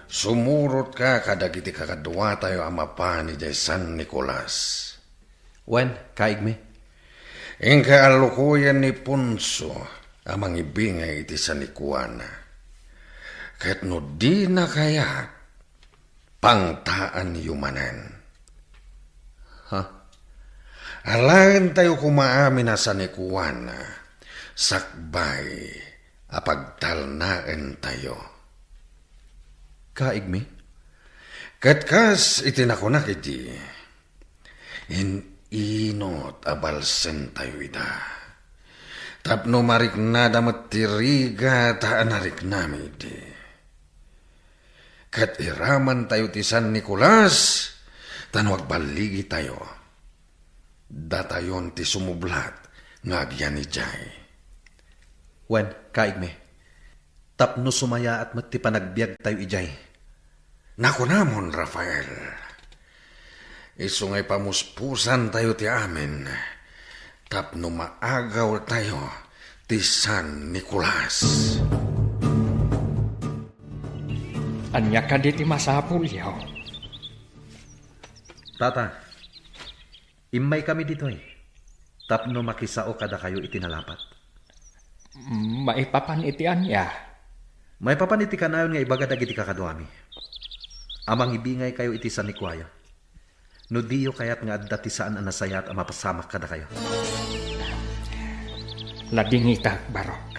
sumurotka kadagiti kakaduatayo a mapan idiay San Nicolas. Wen, kaigmi. Inka a lukoyen ni Ponso a mangibingay iti San Juana. Ket no dina kayat, pangtaanyo manen. Ha? Alaentayo koma amin a San Juana, sakbay a pagtalnaentayo. Kaigmi? Ket kas iti nakunak idi, in-inut a balsentayo ida. Tapno mariknada met ti rigat a nariknami idi. Ket iramantayo ti San Nicolas, ta no agballigitayo, datayon ti sumublat nga agyan idiay. Wen, kaigmi, tapno sumayaat met ti panagbiagtayo idiay. Nakunamon, Rafael. Isu nga ipamuspusantayo ti amin, tapno maagawtayo ti San Nicolas. Ania kadi ti masapulyo? Tata, immaykami ditoy tapno makisao kadakayo iti nalapat. Maipapan iti ania? Maipapan iti kanayon nga ibaga dagiti kakaduami a mangibingaykayo iti San Juana. No diyo kayat nga adda ti saan a nasayaat a mapasamak kadakayo. Ladingitak, Barok.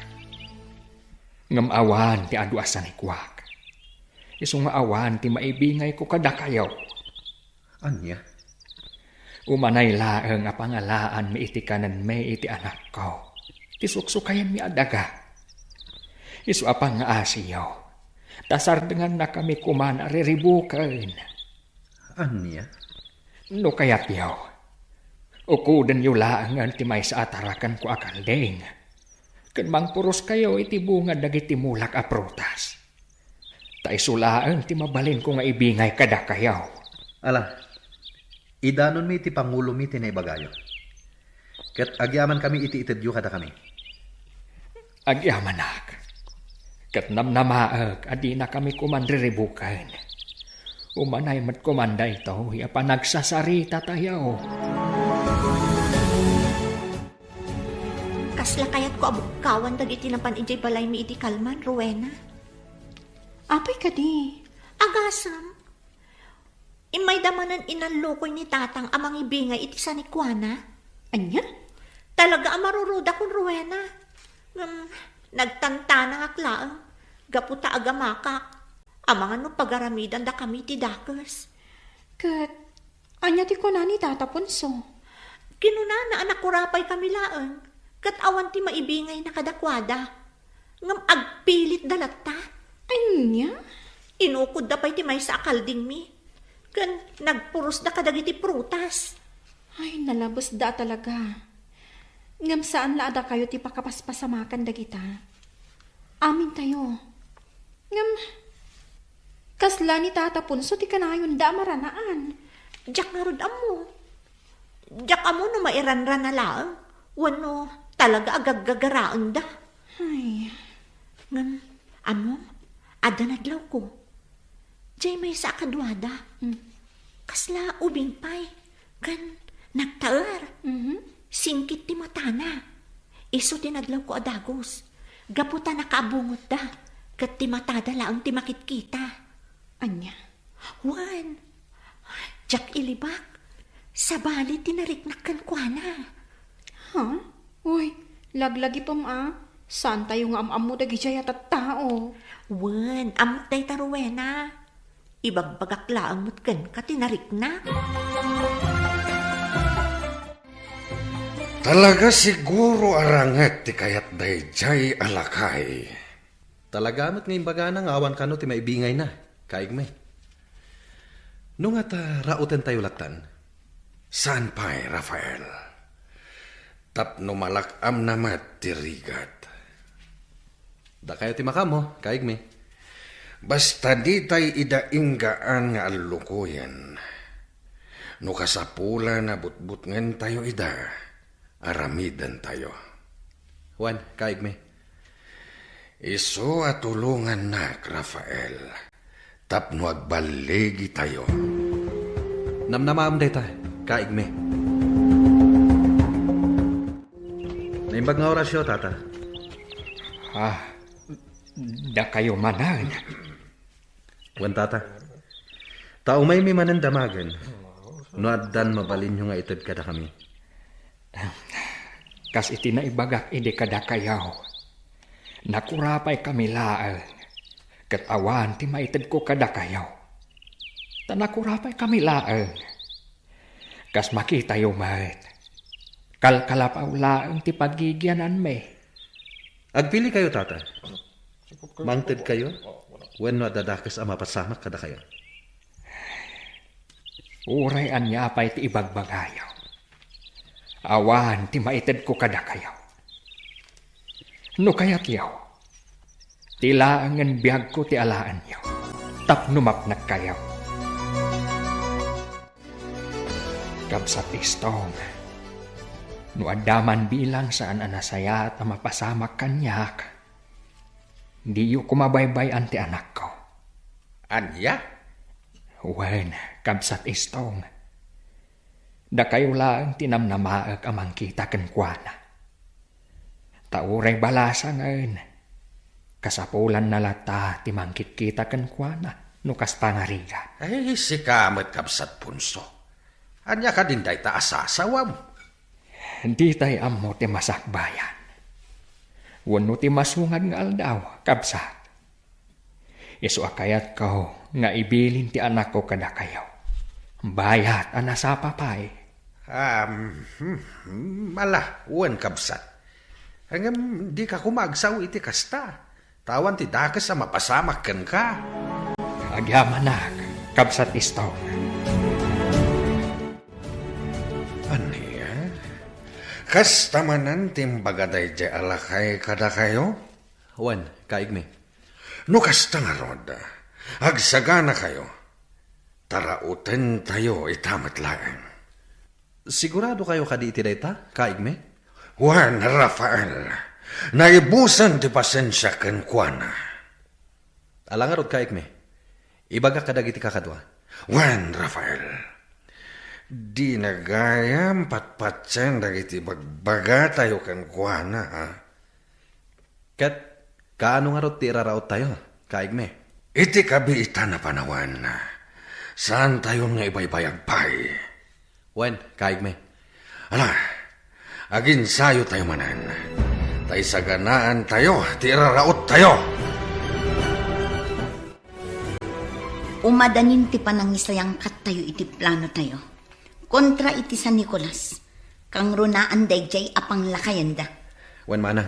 Ngem awan ti adu a sanikuak. Isu nga awan ti maibingayko kadakayo. Ania? Umanay laeng a pangalaanmi iti kanenmi iti anakko, ti suksukayenmi a daga. Isu a pangngaasiyo, ta sardengannakami koman a riribuken. Ania? No kayatyo, ukudenyo laengen ti maysa a tarakenko a kalding, ken mangpuroskayo iti bunga dagiti mulak a prutas. Ta isu laeng ti mabalinko nga ibingay kadakayo. Ala, idanonmi iti pangulomi ti naibagayo. Ket agyamankami iti itedyo kadakami. Agyamanak. Ket namnamaek a dinakami koman riribuken. Umanay met koman daytoy a panagsasaritatayo. Kasla kayatko a bukkawan dagiti napan idiay balaymi idi kalman, Rowena. Apay kadi? Agasem. Immayda manen inallukoy ni Tatang a mangibingay iti sanikuana. Ania? Talaga a marurudakon, Rowena. Ngem nagtantanangak laeng gapu ta agamakak. Amangan no pagaramidandakami ti dakes. Ket ania ti kuna ni Tata Ponso? Kinunana a nakurapaykami laeng, ket awan ti maibingayna kadakuada. Ngem agpilitda latta. Ania? Inukodda pay ti maysa a kaldingmi, ken nagpurosda kadagiti prutas. Ay, nalabesda a talaga. Ngem saan la a dakayo ti pakapaspasamakan dagita. Amintayo. Ngem, kasla ni Tata Ponso ti kanayonda a maranaan? Diak ngarud ammo. Diak ammo no mairanrana laeng wenno talaga a gaggagaraenda. Ay. Ngem, ammo, adda nadlawko. Diay maysa a kaduada. Hmm. Kasla ubing pay. Ken nagtaer. Mhm. Singkit ti matana. Isu ti nadlawko a dagus. Gapu ta nakaabungotda, ket ti matada laeng ti makitkita. Ania? Wen, diak ilibak. Sabali ti nariknak kenkuana. Ha? Uy, laglagitom a. Saantayo nga am-ammo dagidiay a tattao. Wen, ammok dayta, Rowena. Ibagbagak laeng met kenka ti nariknak. Talaga siguro a ranget ti kayat daydiay a lakay. Talaga met nga imbagana nga awan kano ti maibingayna, kaigmi. No ngata, rautentayo lattan? Saan pay, Rafael. Tapno malak-amna met ti rigat. Dakayo ti makaammo, kaigmi. Basta ditay ida inggaan nga allukoyen. No kasapulan a butbutngentayo ida, aramidentayo. Wen, kaigmi. Isu a tulongannak, Rafael, tapno agballigitayo. Namnamaem dayta, kaigmi. Naimbag nga orasyo, tata. Ah, dakayo manen. Wen, tata. Ta umaymi manen damagen, no addan mabalinyo nga ited kadakami. Kas iti naibagak idi kadakayo, nakurapaykami laeng, ket awan ti maitedko kadakayo. Ta nakurapaykami laeng. Kas makitayo met, kalkalapaw laeng ti pagigiananmi. Agpilikayo, tata. Mangtedkayo wenno adda dakes a mapasamak kadakayo? Uray ania pay ti ibagbagayo, awan ti maitedko kadakayo. No kayatyo, ti laengen biagko ti alaenyo tapno mapnekkayo. Kabsat Istong, no adda man bilang saan a nasayaat a mapasamak kaniak, diyo koma baybay-an ti anakko. Ania? Wen, Kabsat Istong, dakayo laeng ti namnamaek a mangkita kenkuana. Ta uray balasangen, kasapulanna latta ti mangkitkita kenkuana no kasta nga rigat. Ay, sika met, Kabsat Ponso. Ania kadin dayta a sasawam? Ditay ammo ti masakbayan wenno ti masungad nga aldaw, kabsat. Isu a kayatko nga ibilin ti anakko kadakayo, bayat a nasapa pay. Um, hmm, hmm, ala, wen, kabsat. Ngem dika koma agsao iti kasta. Ta awan ti dakes a mapasamak kenka. Agyamanak, Kabsat Istong. Ania? Kasta manen ti imbaga daydiay a lakay kadakayo? Wen, kaigmi. No kasta ngarud, agsaganakayo, ta rautentayo ita met laeng. Siguradokayo kadi iti dayta, kaigmi? Wen, Rafael, naibusen ti pasensiak kenkuana. Ala ngarud, kaigmi. Ibagak kadagiti kakadua. Wen, Rafael, dina gayam patpatien dagiti bagbagatayo kenkuana, ha? Ket kaano ngarud ti iraraottayo, kaigmi? Iti kabiitan a panawen, saantayon nga ibaybayag pay. Wen, kaigmi. Ala, aginsayotayo manen. Ta isaganaantayo ti iraraottayo. Umadanin ti panangisayangkattayo iti planotayo kontra iti San Nicolas, kangrunaan daydiay a panglakayenda. Wen, manang.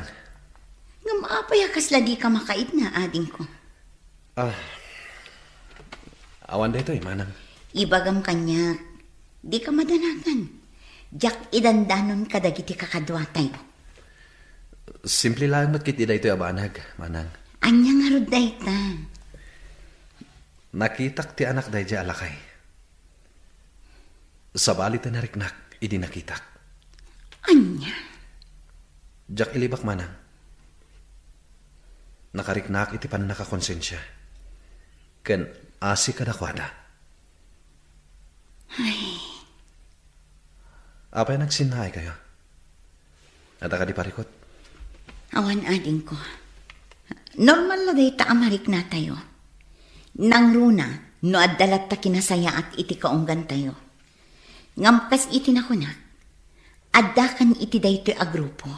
Ngem apay a kasla dika makaidna, adingko? Ah, awan daytoy, manang. Ibagam kaniak, dika madanagan. Diak idandanon kadagiti kakaduatayo. Simple laeng met ket daytoy a banag, manang. Ania ngarud dayta? Nakitak ti anak daydiay a lakay. Sabali ti nariknak idi nakitak. Ania? Diak ilibak, manang. Nakariknak iti pannakakonsensia ken asi kadakuada. Ay. Apay a nagsinnaaykayo? Adda kadi parikut? Awan, adingko. Normal la dayta a mariknatayo. Nangruna no adda latta kinasayaat iti kaunggantayo. Ngem kas iti nakunak, addakan iti daytoy a grupo.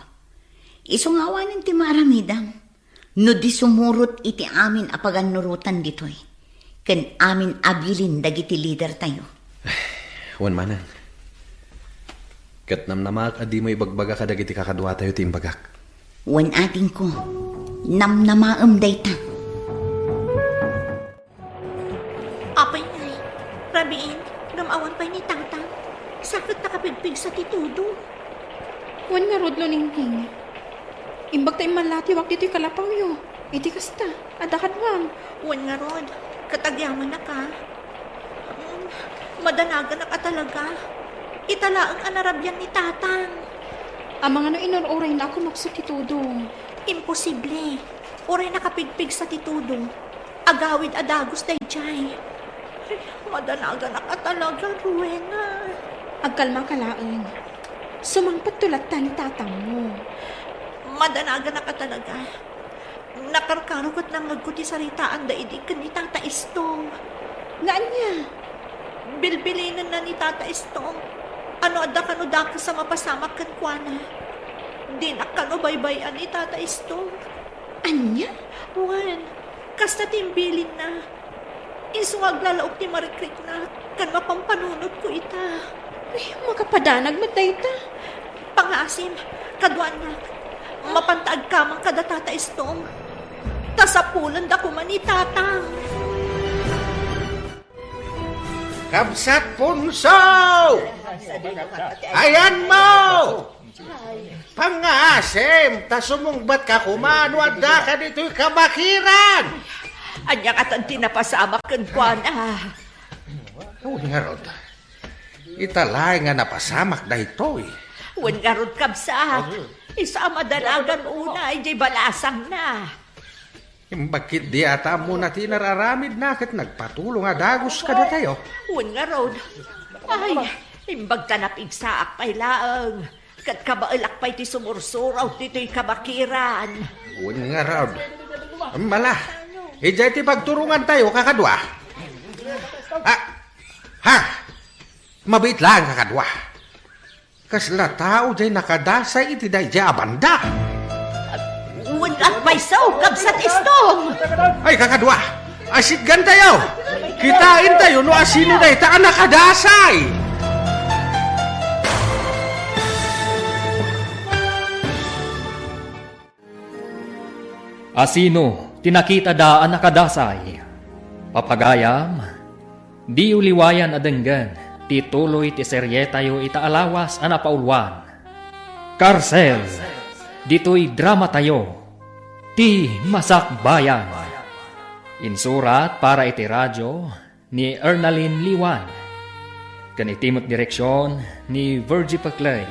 Isu nga awanen ti maaramidem no di sumurot iti amin a pagannurotan ditoy ken amin a bilin dagiti lidertayo. Wen manang. Ket namnamaak a dimo ibagbaga kadagiti kakaduatayo ti imbagak. Wen adingko, namnamaem dayta. Apay ngay, rabiin, ngem awan pay ni Tatang. Sa ket nakapigpigsa ti tudo. Wen ngarud, Luningning. Imbag ta immallatiwak ditoy kalapawyo. Iti kasta, adda kaduam. Wen ngarud, ket agyamanak a. Mm, madanaganak a talaga. Ita laeng a narabian ni Tatang. Amangan no inur-urayna a kumapsut ti tudo. Imposible. Uray nakapigpigsa ti tudo. Agawid a dagus daydiay. Ay, madanaganak a talaga, Rowena. Agkalmaka laeng. Sumangpetto latta ni Tatangmo. Madanaganak a talaga. Nakarkaro ket nangngegko ti saritaanda idi ken ni Tata Istong. Nga ania? Bilbilinenna ni Tata Istong a no adda kano dakes a mapasamak kenkuana, dinak kano baybay-an ni Tata Istong. Ania? Wen, kasta ti imbilinna. Isu nga aglalaok ti marikriknak ken mapampanunotko ita. Ay, makapadanag met dayta. Pangaasim, kaduanak, mapanta agkamang kada Tata Istong. Ta sapulenda koma ni Tatang. Kabsat Punso! Ayanmo! Pangaasim, ta sumungbatka koma no addaka ditoy kabakiran. Ania katan ti napasamak kenkuana? Wen ngarud, ita laeng nga napasamak daytoy. Wen ngarud, kabsat, isu a madanagan unay diay balasangna. Imbag ketdi a ta ammona ti inararamidna ket nagpatulong a dagus kadatayo. Wen ngarud. Ay, imbag ta napigsaak pay laeng ket kabaelak pay ti sumursurot ditoy kabakiran. Wen ngarud. Mala, idiay ti pagturongantayo, kakadua. Ah, ha? Mabiit laeng, kakadua. Kasla tao diay nakadasay iti daydiay a banda. Wen apay sao, kabsat Istong! Ay, kakadua! Asitgantayo! Kitaentayo no asino dayta a nakadasay! Asino ti nakitada a nakadasay? Papagayam, diyo liwayan a denggen ti tuloy ti serietayo ita a lawas a napauluan, Karsel, ditoy dramatayo, Ti Masakbayan. Insurat para iti radio ni Ernalyn Liwan, ken iti met direksion ni Virgie Paclay.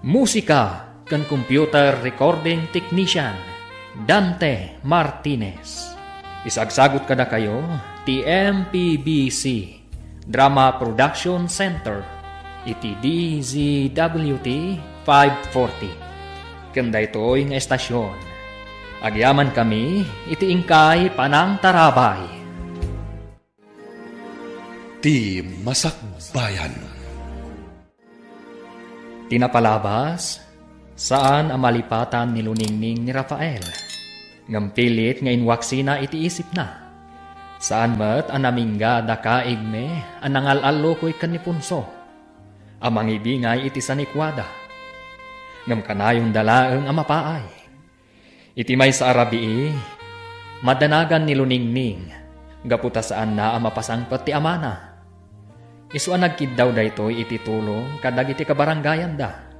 Musika ken computer recording technician, Dante Martinez. Isagsagut kadakayo ti M P B C Drama Production Center iti D Z W T five forty. Ken daytoy nga estasion, agyamankami iti inkay panangtarabay. Ti Masakbayan. Ti napalabas, saan a malipatan ni Luningning ni Rafael, ngem pilit nga inwaksina iti isipna. Saan met a namingga a dakaigmi a nangal-allukoy ken ni Punso a mangibingay iti sanikuada. Ngem kanayonda laeng a mapaay. Iti maysa a rabii, madanagan ni Luningning gapu ta saanna a mapasangpet ti amana. Isu a nagkiddaw daytoy iti tulong kadagiti kabaranggayanda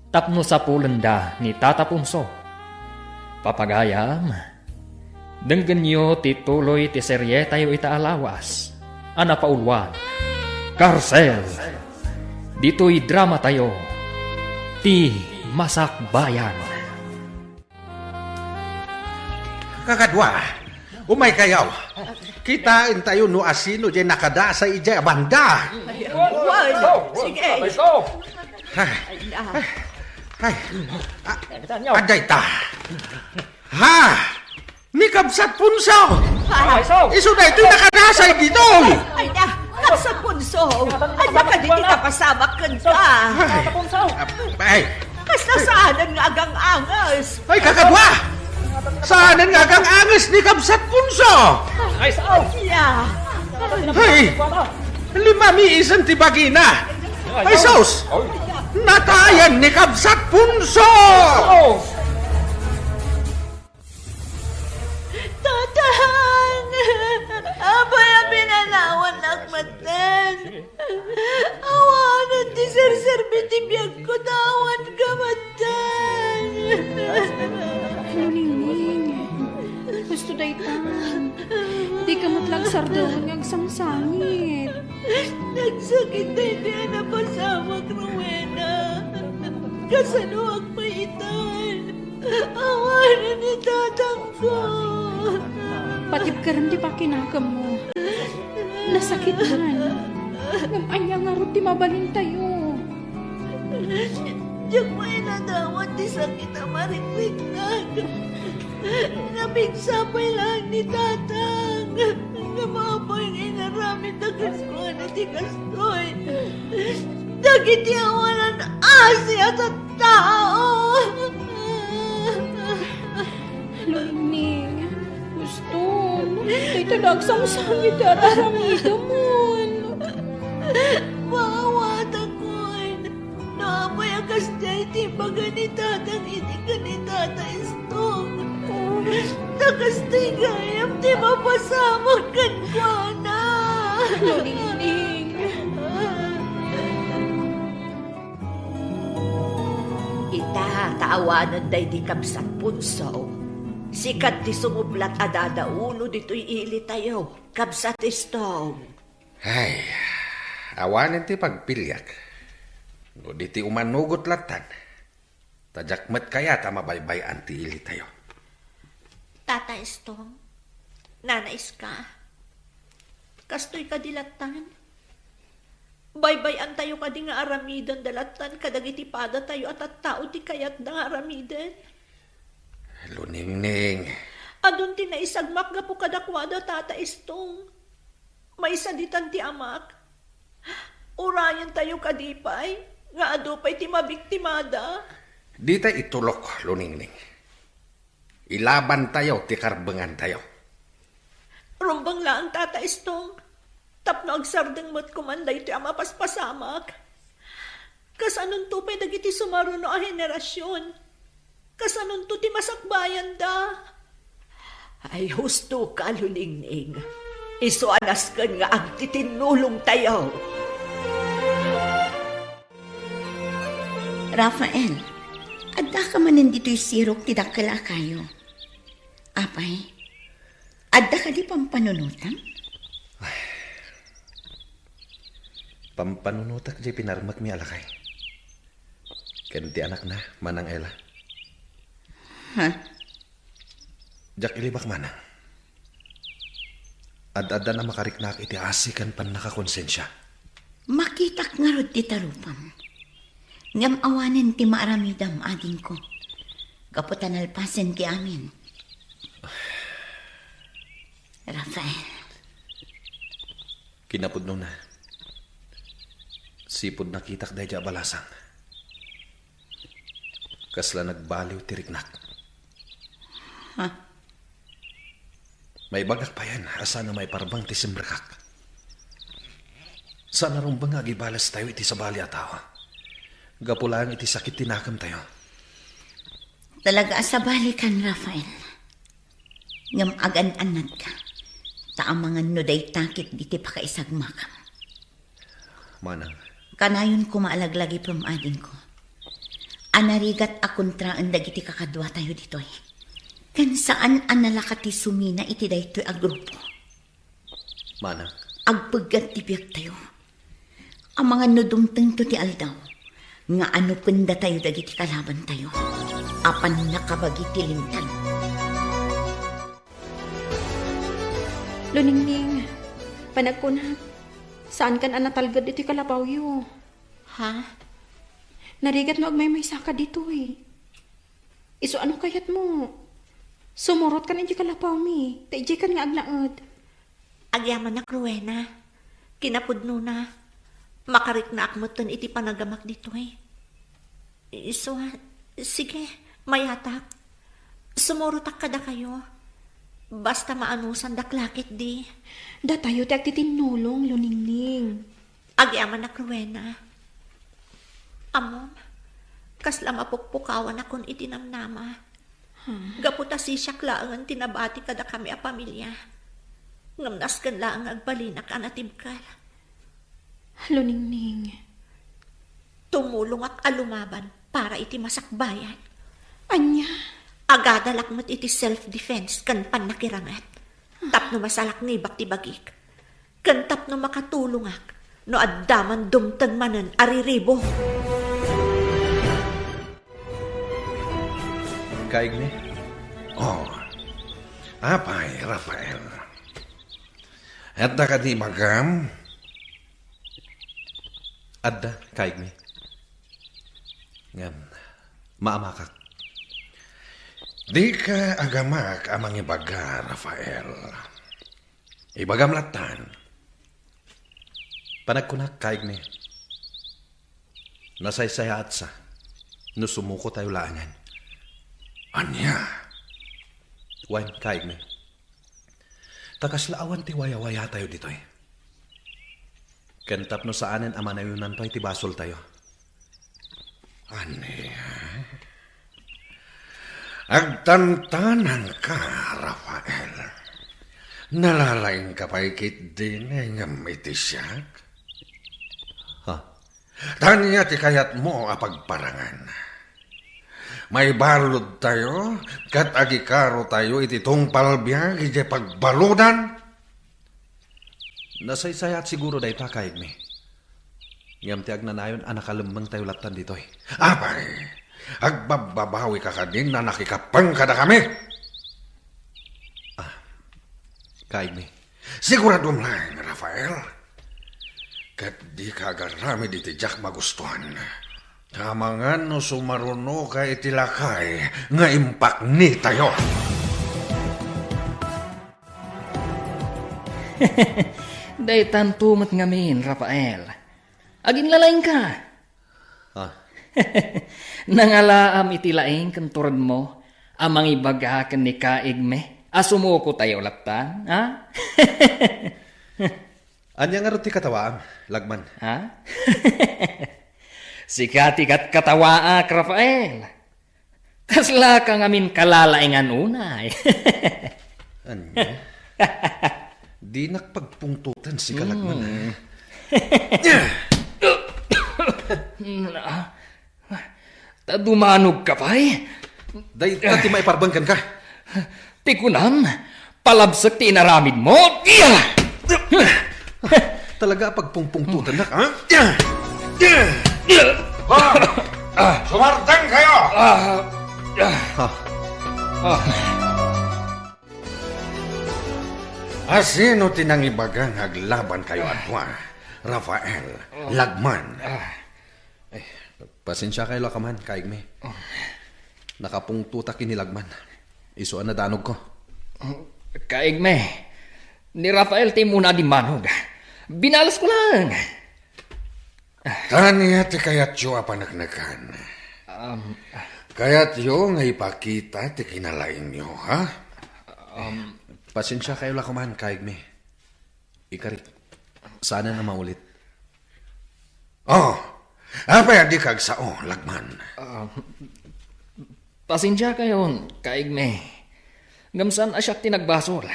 tapno sapulenda ni Tata Punso. Papagayam, denggenyo ti tuloy ti serietayo ita a lawas a napauluan, Karsel, ditoy dramatayo, Ti Masakbayan. Kakadua, umaykayo. Kitaentayo no asino diay nakadasay idiay a banda. Wen, sige. Ay, ay, ay. Ah, adda ita. Ha? Ni Kabsat Punso! Ah, isu daytoy nakadasay ditoy! Ay na, Kabsat Punso! Ania kadi ti napasamak kenka? Ay, kasla saanen nga agang-anges? Ay, kakadua! Saanen nga agang-anges ni Kabsat Punso? Ay, sao! Ay, limamiisen ti bagina! Ay, sus! Natayan ni Kabsat Punso! Tatang! Apay a pinanawannak metten? Awanen ti serserbi ti biagko ta awan ka metten. Ningning, husto daytan. Dika met la agsardeng nga agsangsangit. Nagsakit daydi a napasamak, Rowena. Kasanoak pay itan? Awanen ni tatangko. Patibkerem ti pakinakemmo. Nasakit man. Ngem ania ngarud ti mabalintayo? Diak pay nadawat ti sakit a marikriknak. Napigsa pay laeng ni tatang. Ngem apay nga inaramidda kenkuana ti kastoy? Dagiti awanan asi a tattao! Luningning, huston, dayta la agsangsangit ti ar-aramidemon. Maawatakon. No apay a kasdiay ti ibaga ni tatang idi ken ni tata Istong, ta kastoy gayam ti mapasamak kenkuana. Luningning. Ita, ta awanen daydi kabsat Punso, sika ti sumublat a dadaulo ditoy ilitayo, kabsat Istong. Ay, awanen ti pagpiliak. No di ti umanugot lattan, ta diak met kayat a mabaybay-an ti ilitayo. Tata Estong, Nana Iska, kastoy kadi lattan? Baybay-antayo kadi nga aramidenda lattan kadagiti padatayo a tattao ti kayatda nga aramiden? Luningning. Adun ti naisagmak gapu kadakuada, Tata Estong. Maysa ditan ti amak. Urayentayo kadi pay nga adu pay ti mabiktimada? Dita itulok, Luningning. Ilabantayo ti karbengantayo. Rumbeng laeng, Tata Estong, tapno agsardeng met koman daytoy a mapaspasamak. Kasanonto pay dagiti sumaruno a henerasion? Kasanonto ti masakbayanda? Ay, husto ka, Luningning. Isu a nasken nga agtitinnulongtayo. Rafael, addaka manen ditoy sirok ti dakkel a kayo. Apay, adda kadi pampanunotam? Pampanunotak diay pinarmekmi a lakay. Ken ti anakna, Manang Ella. Ha? Diak ilibak, Manang. Ad-addan a makariknaak iti asi ken pannakakonsensia. Makitak ngarud ti tarupam. Ngem awanen ti maaramidam, adingko. Gapu ta nalpasen ti amin. Rafael. Kinapudnona, sipud nakitak daydi a balasang, kasla nagbaliw ti riknak. Ha? Maibagak payen a saan a maiparbeng ti simrekak. Saan a rumbeng nga agibalastayo iti sabali a tao. Gapu laeng iti sakit ti nakemtayo. Talaga a sabalikan, Rafael. Ngem agan-annadka, ta amangan no dayta ketdi ti pakaisagmakam. Manang. Kanayon koma a laglagipem, adingko, a narigat a kontraen dagiti kakaduatayo ditoy. Ken saan a nalaka ti sumina iti daytoy a grupo. Manang. Agpeggat ti biagtayo. Amangan no dumtengto ti aldaw nga anupendatayo dagiti kalabantayo a pannakabagi ti linteg. Luningning, panagkunak, saankan a natalged ditoy kalapawyo. Ha? Narigat no agmaymaysaka ditoy. Isu a no kayatmo, Sumurot kan iti kalapawmi, ta idiay kan nga agnaed. Agyamanak, Rowena. Kinapudnona, makariknaak metten iti panagamak ditoy. Isu, sige, mayatak. Sumurotak kadakayo. Basta maanusandak la ketdi. Datayo ti agtitinnulong, Luningning. Agyamanak, Rowena. Ammom, kasla mapukpukawanakon iti namnama. Hmm. Gapu ta sisiak laengen ti nabati kadakami a pamilia. Ngem nasken laeng nga agbalinak a natibkel. Luningning. Tumulongak a lumaban para iti masakbayan. Ania? Agadalak met iti self-defense ken pannakiranget. Tapno masalaknibak ti bagik. Ken tapno makatulongak no adda man dumteng manen a riribo. Kaigmi? Oh. Apay, Rafael. Adda kadi ibagam? Adda, kaigmi. Ngem, maamakak. Dika agamak a mangibaga, Rafael. Ibagam lattan. Panagkunak, kaigmi. Nasaysayaatsa no sumuko tayo laengen. Ania? Wen, kaigmi. Ta kasla awan ti wayawaya tayo ditoy. Ken tapno saanen a manayonanto iti basol tayo. Ania? Agtantanangka, Rafael. Nalalaingka pay ketdin ngem iti siak? Ha? Ania ti kayatmo a pagparangan? Maibalud tayo, ket agikaro tayo iti tungpal biag idiay pagbaludan? Nasaysayaat siguro dayta, kaigmi. Ngem ti agnanayon a nakalemmeng tayo lattan ditoy. Apay, agbabbabawika kadin a nakikappeng kadakami? Ah, kaigmi. Siguradom laeng, Rafael. Ket dika agaramid iti diak magustuan. Amangan no sumarunoka iti lakay nga impaknitayo. Daytanto met ngamin, Rafael. Aginlalaingka. Ah. Nangalaam iti laing ken turedmo a mangibaga ken ni kaigmi a sumuko tayo lattan, ha? Ania ngarud ti katawaam, lagman? Ha? Sika ti katkatawaak, Rafael. Kaslaka ngamin kalalaingan unay. Ania? Dinak pagpungtoten, sika, lagman, ha? Mm. Ta dumanogka pay? Dayta ti maiparbeng kenka. Ti kunam, palabsek ti inaramidmo. Talaga a pagpungpungtotennak, ha? Ba! Sumardengkayo! Ah, ah. Ha? Ah. Asino ti nangibaga nga aglabankayo a dua, Rafael, lagman? Ah. Eh, pasensiakayo la kaman, kaigmi. Oh. Nakapungtotak ken ni lagman. Isu a nadanogko. Oh, kaigmi, ni Rafael ti immuna a dimmanog. Binalesko laeng. Ania ti kayatyo a paneknekan? Um, kayatyo nga ipakita ti kinalaingyo, ha? Um, pasensiakayo la kaman, kaigmi. Ikarik, saanen a maulit. Oh, apay a dika agsao, lagman? Ah, pasensiakayon, kaigmi. Ngem saan a siak ti nagbasol.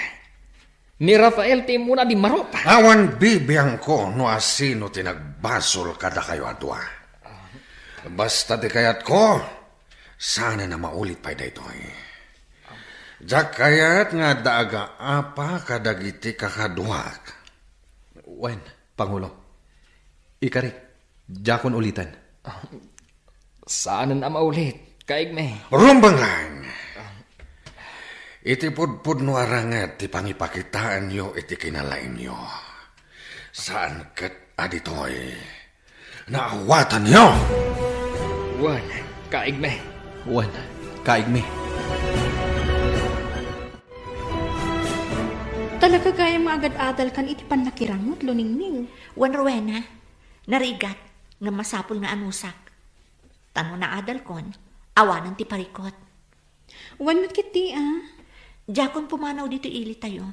Ni Rafael ti immuna a dimmarup. Awan bibiangko no asino ti nagbasol kadakayo a dua. Basta ti kayatko, saanen a maulit pay daytoy. Diak kayat nga adda agaapa kadagiti kakaduak. Wen, Pangulo. Ikarik, diakon uliten. Saanen a maulit, kaigmi. Rumbeng laeng. Iti pudpudno a ranged ti pangipakitaenyo iti kinalaingyo. Saan ket a ditoy naawatanyo. Wen, kaigmi. Wen, kaigmi. Ala ka gayam nga agad-adalkan iti pannakirangot, Luningning. Wen, Rowena, narigat, ngem masapul nga anusak. Ta no naadalkon, awanen ti parikut. Wen met ketdi, a? Diakon pumanaw ditoy ilitayo.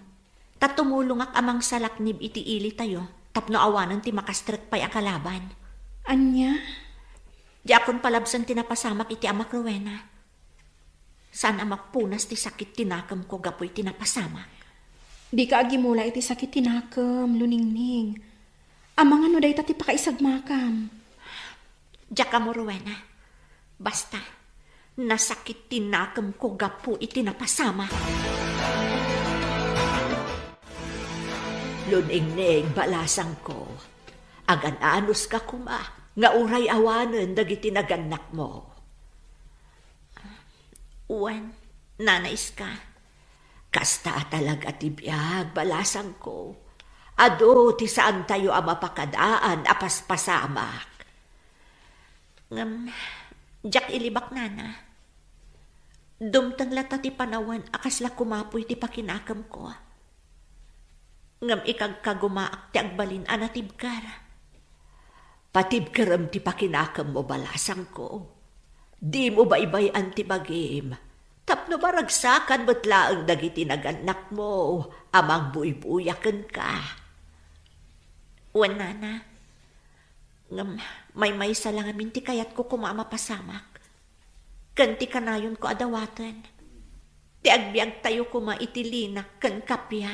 Ta tumulongak a mangsalaknib iti ilitayo tapno awanen ti makastrek pay a kalaban. Ania? Diakon palabsen ti napasamak iti amak, Rowena. Saan a mapunas ti sakit ti nakemko gapu iti napasamak. Dika agimula iti sakit ti nakem, Luningning. Amangan no dayta ti pakaisagmakam. Diak ammo, Rowena. Basta, nasakit ti nakemko gapu iti napasamak. Luningning, balasangko, agan-anuska koma nga uray awanen dagiti nagannakmo. Wen, Nana Iska. Kasta a talaga ti biag, balasangko. Adu ti saantayo a mapakadaan a paspasamak. Ngem, diak ilibak, Nana. Dumteng latta ti panawen a kasla kumapuy ti pakinakemko. Ngem ikagkagumaak ti agbalin a natibker. Patibkerem ti pakinakemmo, balasangko. Dimo baybay-an ti bagim, tapno maragsakan met laeng dagiti nagannakmo a mangbuybuya kenka. Wen, Nana, ngem maymaysa la ngamin ti kayatko koma a mapasamak. Ken ti kanayonko a dawaten, ti agbiagtayo koma iti linak ken kappia.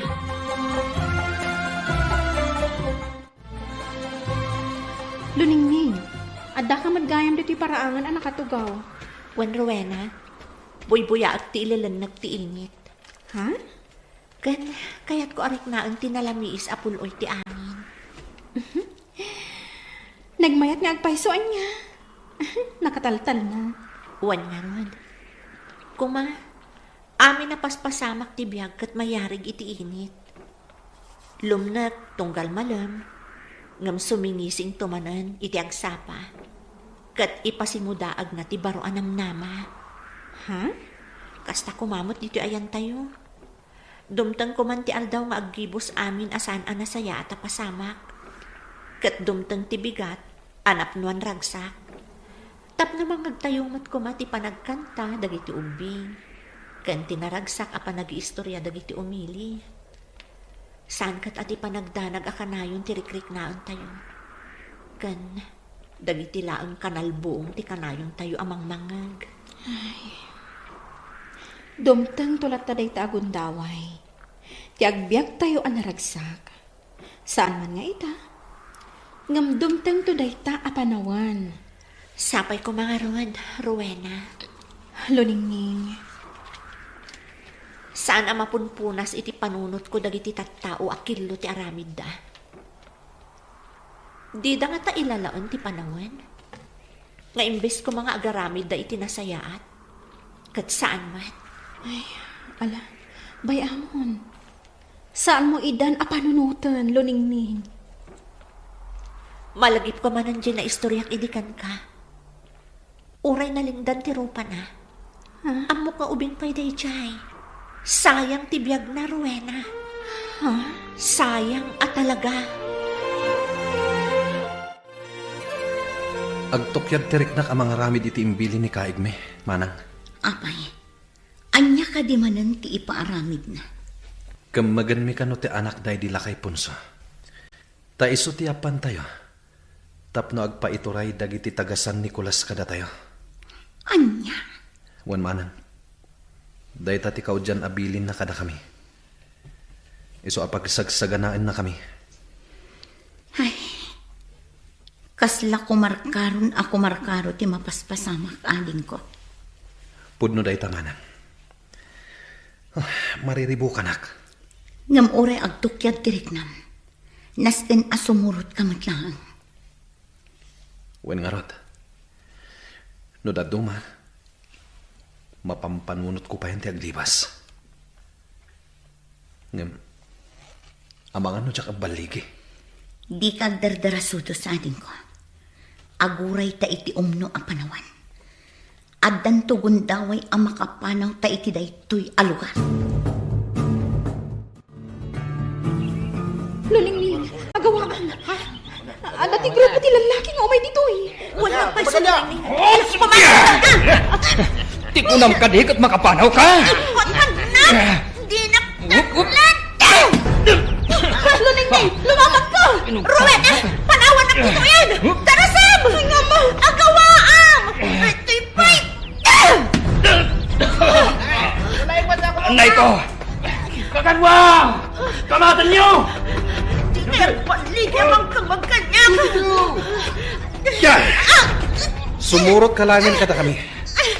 Luningning, addaka met gayam ditoy paraangan a nakatugaw. Wen, Rowena, buybuyaek ti ilelennek ti init. Ha? Ken kayatko a riknaen ti nalamiis a pul-oy ti angin. Nagmayat nga agpayso, ania? Nakataltalna. Wen ngarud. Koma, amin a paspasamak ti biag ket mayarig iti init. Lumnek tunggal malem, ngem sumingisingto manen iti agsapa. Ket ipasimudaagna ti baro a namnama. Ha? Kasta koma met ditoy ayantayo. Dumteng koman ti aldaw nga aggibus amin a saan a nasayaat a pasamak. Ket dumteng ti bigat a napnoan ragsak. Tapno mangngegtayo met koma ti panagkanta dagiti ubbing, ken ti naragsak a panagiistoria dagiti umili. Saan ket a ti panagdanag a kanayon ti rikriknaentayo. Ken dagiti laeng kanalbuong ti kanayontayo a mangmangngeg. Ay. Dumtengto latta dayta a gundaway ti agbiagtayo a naragsak. Saan man nga ita, ngem dumtengto dayta a panawen. Sapay koma ngarud, Rowena. Luningning. Saan a mapunpunas iti panunotko dagiti tattao a killo ti aramidda. Dida ngata ilalaen ti panawen nga imbes koma nga agaramidda iti nasayaat, ket saan met. Ay, ala, bay-amon. Saanmo idan a panunoten, Luningning. Malagipko manen diay naistoriak idi kenka. Uray nalingdan ti rupana. Ha? Ammok nga ubing pay daydiay. Sayang ti biagna, Rowena. Ha? Sayang a talaga. Agtukyad ti riknak a mangaramid iti imbilin ni kaigmi, manang. Apay, ania kadi manen ti ipaaramidna? Kemmegenmi kano ti anakda idi lakay Ponso. Ta isu ti yappantayo tapno agpaituray dagiti taga San Nicolas kadatayo. Ania? Wen manang, dayta ti kaudian a bilinna kadakami. Isu a pagsagsaganaennakami. Ay, kasla kumarkaron a kumarkaro ti mapaspasamak, adingko. Pudno dayta, manang. Ah, mariribukanak. Ngem uray agtukyad ti riknam, nas-en a sumurotka met laeng. Wen ngarud, no dadduma, mapampanunotko payen ti aglibas. Ngem, amangan no diak agballigi. Dika agdardarasudos, adingko. Agurayta iti umno a panawen. Addanto gundaway a makapanawta iti daytoy a lugar. Ti grupo ti lallaki nga umay ditoy. Wala pay sumureng ni. Oh, sige. Ti kunam kadi ket makapanawka. Imbutkan na! Dinak taklat! Luningning, lumapag ka! Rowena, panawan na ditoyen! Darasam! Ay, nga ma! Agawaam! Itoy pay! Anay ko! Kakanwa! Kamatanyo! Di kayo paligya ang kamagkanya! Yan! Sumurot ka laengen kadakami.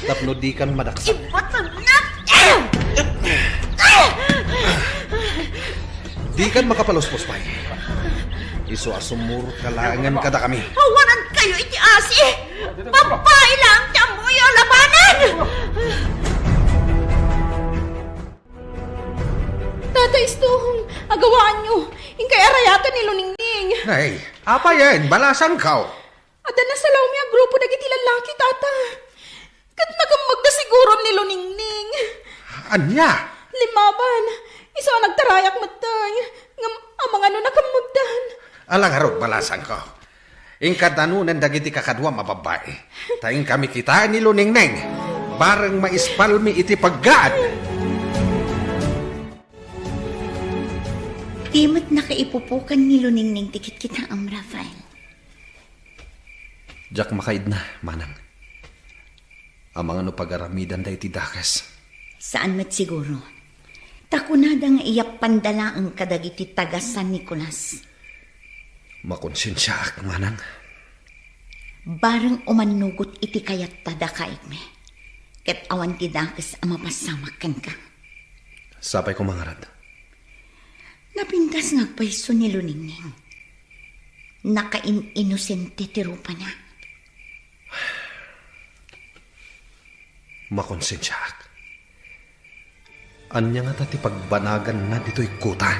Tapno dikan madaksan. Ibatam na! Dikan makapaluspos pay. Isu a sumurot ka laengen kadakami. Awanan kayo iti asi! Babai lang ti ammoyo a labanan! Tata Istong, agawaanyo. Inkay arayaten ni Luningning. Ay, apayen, balasangko. Adda nasalaw mi a grupo dagiti lallaki, Tata. Ket nakammagda siguro ni Luningning. Ania? Limaban. Isu a nagtarayak metten. Ngem amangan no nakammagdan. Ala ngarud, balasangko. Inka danunen dagiti kakaduam a babbai. Ta inkami kitaen ni Luningning. Bareng maispalmi iti paggaan. Di met nakaipupukan ni Luningning ti kitkitaem, Rafael. Diak makaidna, manang. Amangan no pagaramidanda iti dakes. Saan met siguro. Ta kunada nga iyappanda laeng kadagiti taga San Nicolas. Makonsensiaak, manang. Bareng umannugot iti kayatta dakaigmi. Ket awan ti dakes a mapasamak kenka. Sapay koma ngarud. Napintas nga agpayso ni Luningning. Nakain-inosente ti rupana. Makonsensiaak. Ania ngata ti pagbanaganna ditoy kota?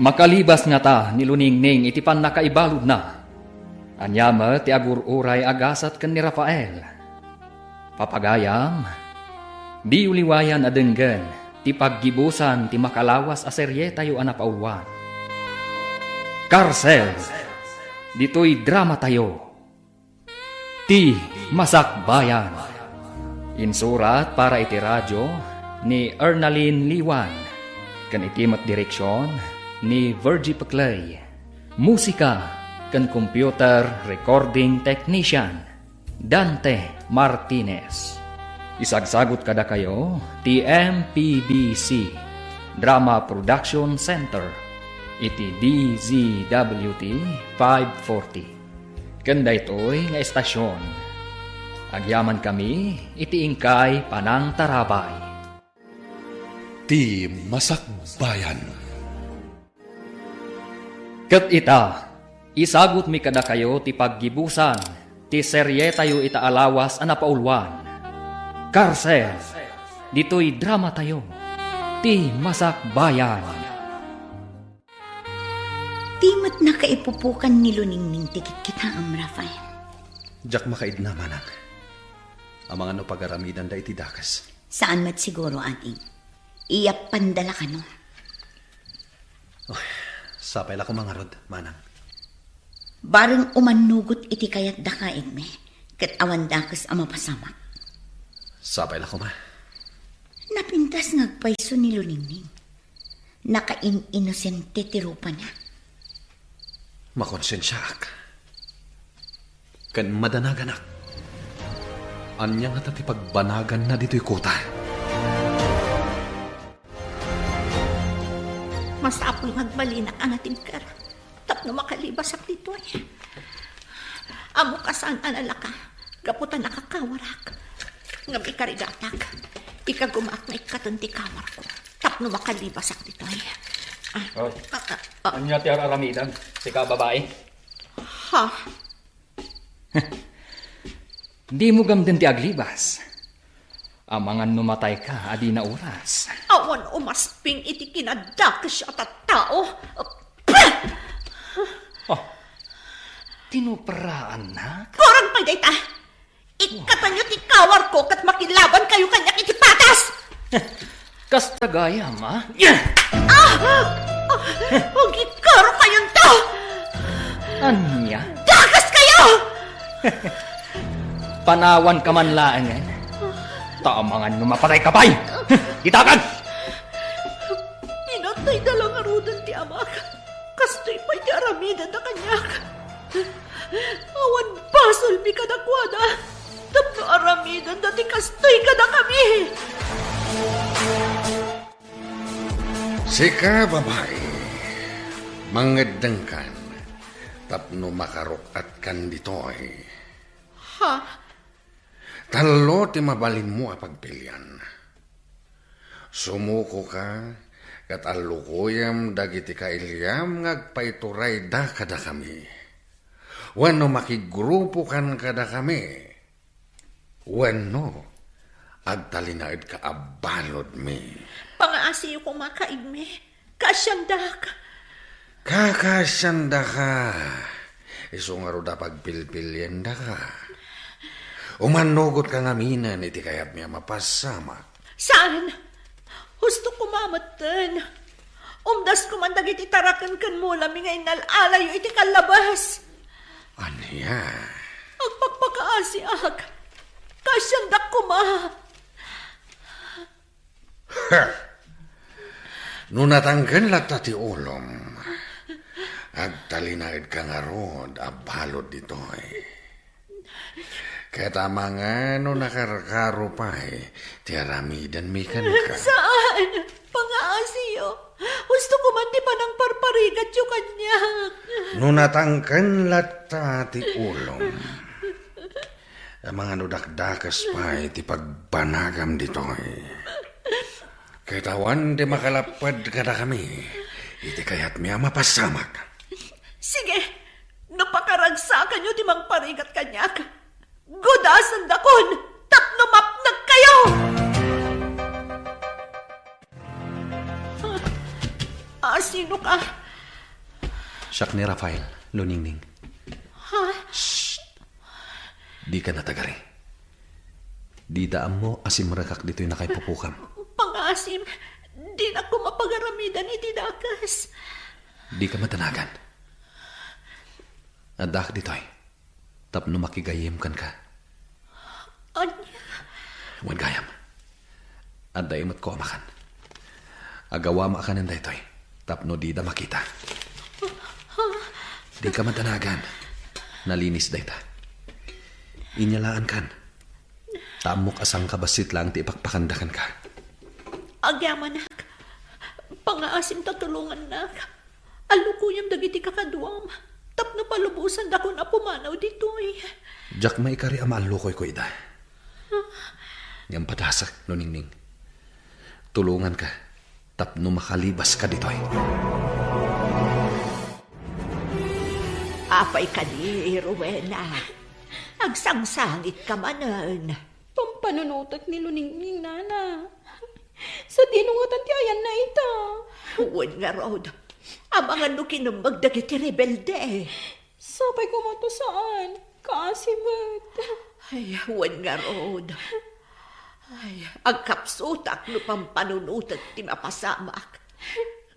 Makalibas ngata ni Luningning iti pannakaibaludna. Ania met ti agur-uray a gasat ken ni Rafael? Papagayam, diyo liwayan a denggen ti paggibusan ti makalawas a serietayo a napauluan. Karsel, ditoy dramatayo. Ti Masakbayan. Insurat para iti radyo ni Ernalyn Liwan, ken iti met direksion ni Virgie Peclay. Musika ken computer recording technician, Dante Martinez. Isagsagut kadakayo ti M P B C Drama Production Center iti D Z W T five forty. Ken daytoy nga estasion, agyamankami iti inkay panangtarabay. Ti Masakbayan. Ket ita, isagutmi kadakayo ti paggibusan ti serietayo ita a lawas a napauluan. Karsel, ditoy dramatayo, Ti Masakbayan. Di met nakaipupukan ni Luningning ti kitkitaem, Rafael. Diak makaidna, manang. Amangan no pagaramidanda iti dakes. Saan met siguro, ading. Iyappanda la kano. Oh, sapay la koma ngarud, manang. Bareng umannugot iti kayat dakaigmi, ket awan dakes a mapasamak. Sapay la koma. Napintas nga agpayso ni Luningning. Nakain-inosente ti rupana. Makonsensiaak. Ken madanaganak. Ania ngata ti pagbanaganna ditoy kota? Masapul nga agbalinak a natingker tapno makalibasak ditoy. Ammok a saan a nalaka gapu ta nakakawarak. Ngem ikarigatak, ikagumaak nga ikkaten ti kawarko tapno makalibasak ditoy. Ah, Oh. ah, ah, ah. Ania ti ar-aramidem? Sika a babai? Ha? Dimo gamden ti aglibas. Amangan no matayka a dina oras. Awan umasping iti kinadakes a tattao. Pah! Oh, tinupraannak? Kurang pay dayta! Ikkatenyo ti kawarko ket makilabankayo kaniak iti patas! Kasta gayam, a? Ah! Agikaro kayonto! Ania? Dakas kayo! Panawanka man laengen. Ta amangan no mapatayka pay! Itakag! Pinatayda la ngaruden ti amak. Kastoy pay ti aramidenda kaniak. Awan basolmi kadakuada tapno aramidenda ti kastoy kadakami. Sika, babai, mangeddengkan tapno makaruk-atkan ditoy. Ha? Tallo ti mabalinmo a pagpilian. Sumukoka ket allukoyem dagiti kailiam nga agpaiturayda kadakami. Wenno makigrupokan kadakami. Wenno agtalinaedka a baludmi. Pangaasiyo koma, kaigmi. Kaasiandak. Kakaasiandaka. Isu ngarud a pagpilpiliendaka. Umannugotka ngaminen iti kayatmi a mapasamak. Saan? Husto koma metten. Umdas koman dagiti taraken ken mulami nga innal-alayo iti kallabes. Ania? Agpakpakaasiak. Kaasiandak koma. Ha! No natangken latta ti ulom, agtalinaedka ngarud a balud ditoy. Ket amangan no nakarkaro pay ti aramidenmi kenka. Saan? Pangaasiyo. Husto koman ti panangparparigatyo kaniak. No natangken latta ti ulom, amangan no dakdakes pay ti pagbanagam ditoy. Ket awan ti makalapped kadakami iti kayatmi a mapasamak. Sige, no pakaragsakanyo ti mangparigat kaniak, gudasendakon tapno mapnekkayo! Ah, sino ka? Siak ni Rafael, Luningning. Ha? Shh! Dika natagari. Dida ammo a simrekak ditoy nakaipupokam. Pangaasim, dinak koma pagaramidan iti dakes. Dika madanagan. Addaak ditoy tapno makigayyem kenka. Ania? Wen gayam. Adda imetko a makan. Agawam a kanen daytoy tapno dida makita. Dika madanagan. Nalinis dayta. Inyalaankan. Ta ammok a sangkabassit laeng ti ipakpakanda kenka. Agyamanak. Pangaasim ta tulongannak. Allukoyam dagiti kakaduam tapno palubosandakon a pumanaw ditoy. Diak maikari a maallukoyko ida. Ngem padasek, Luningning. Tulonganka tapno makalibaska ditoy. Apay kadi, Rowena? Agsangsangitka manen. Pampanunotek ni Luningning, nana. Sadino ngatan ti ayanna ita? Wen ngarud, amangan no kinemmeg dagiti rebelde. Sapay koma ta saan, kaasi met. Ay, wen ngarud. Ay, agkapsutak no pampanunotek ti mapasamak.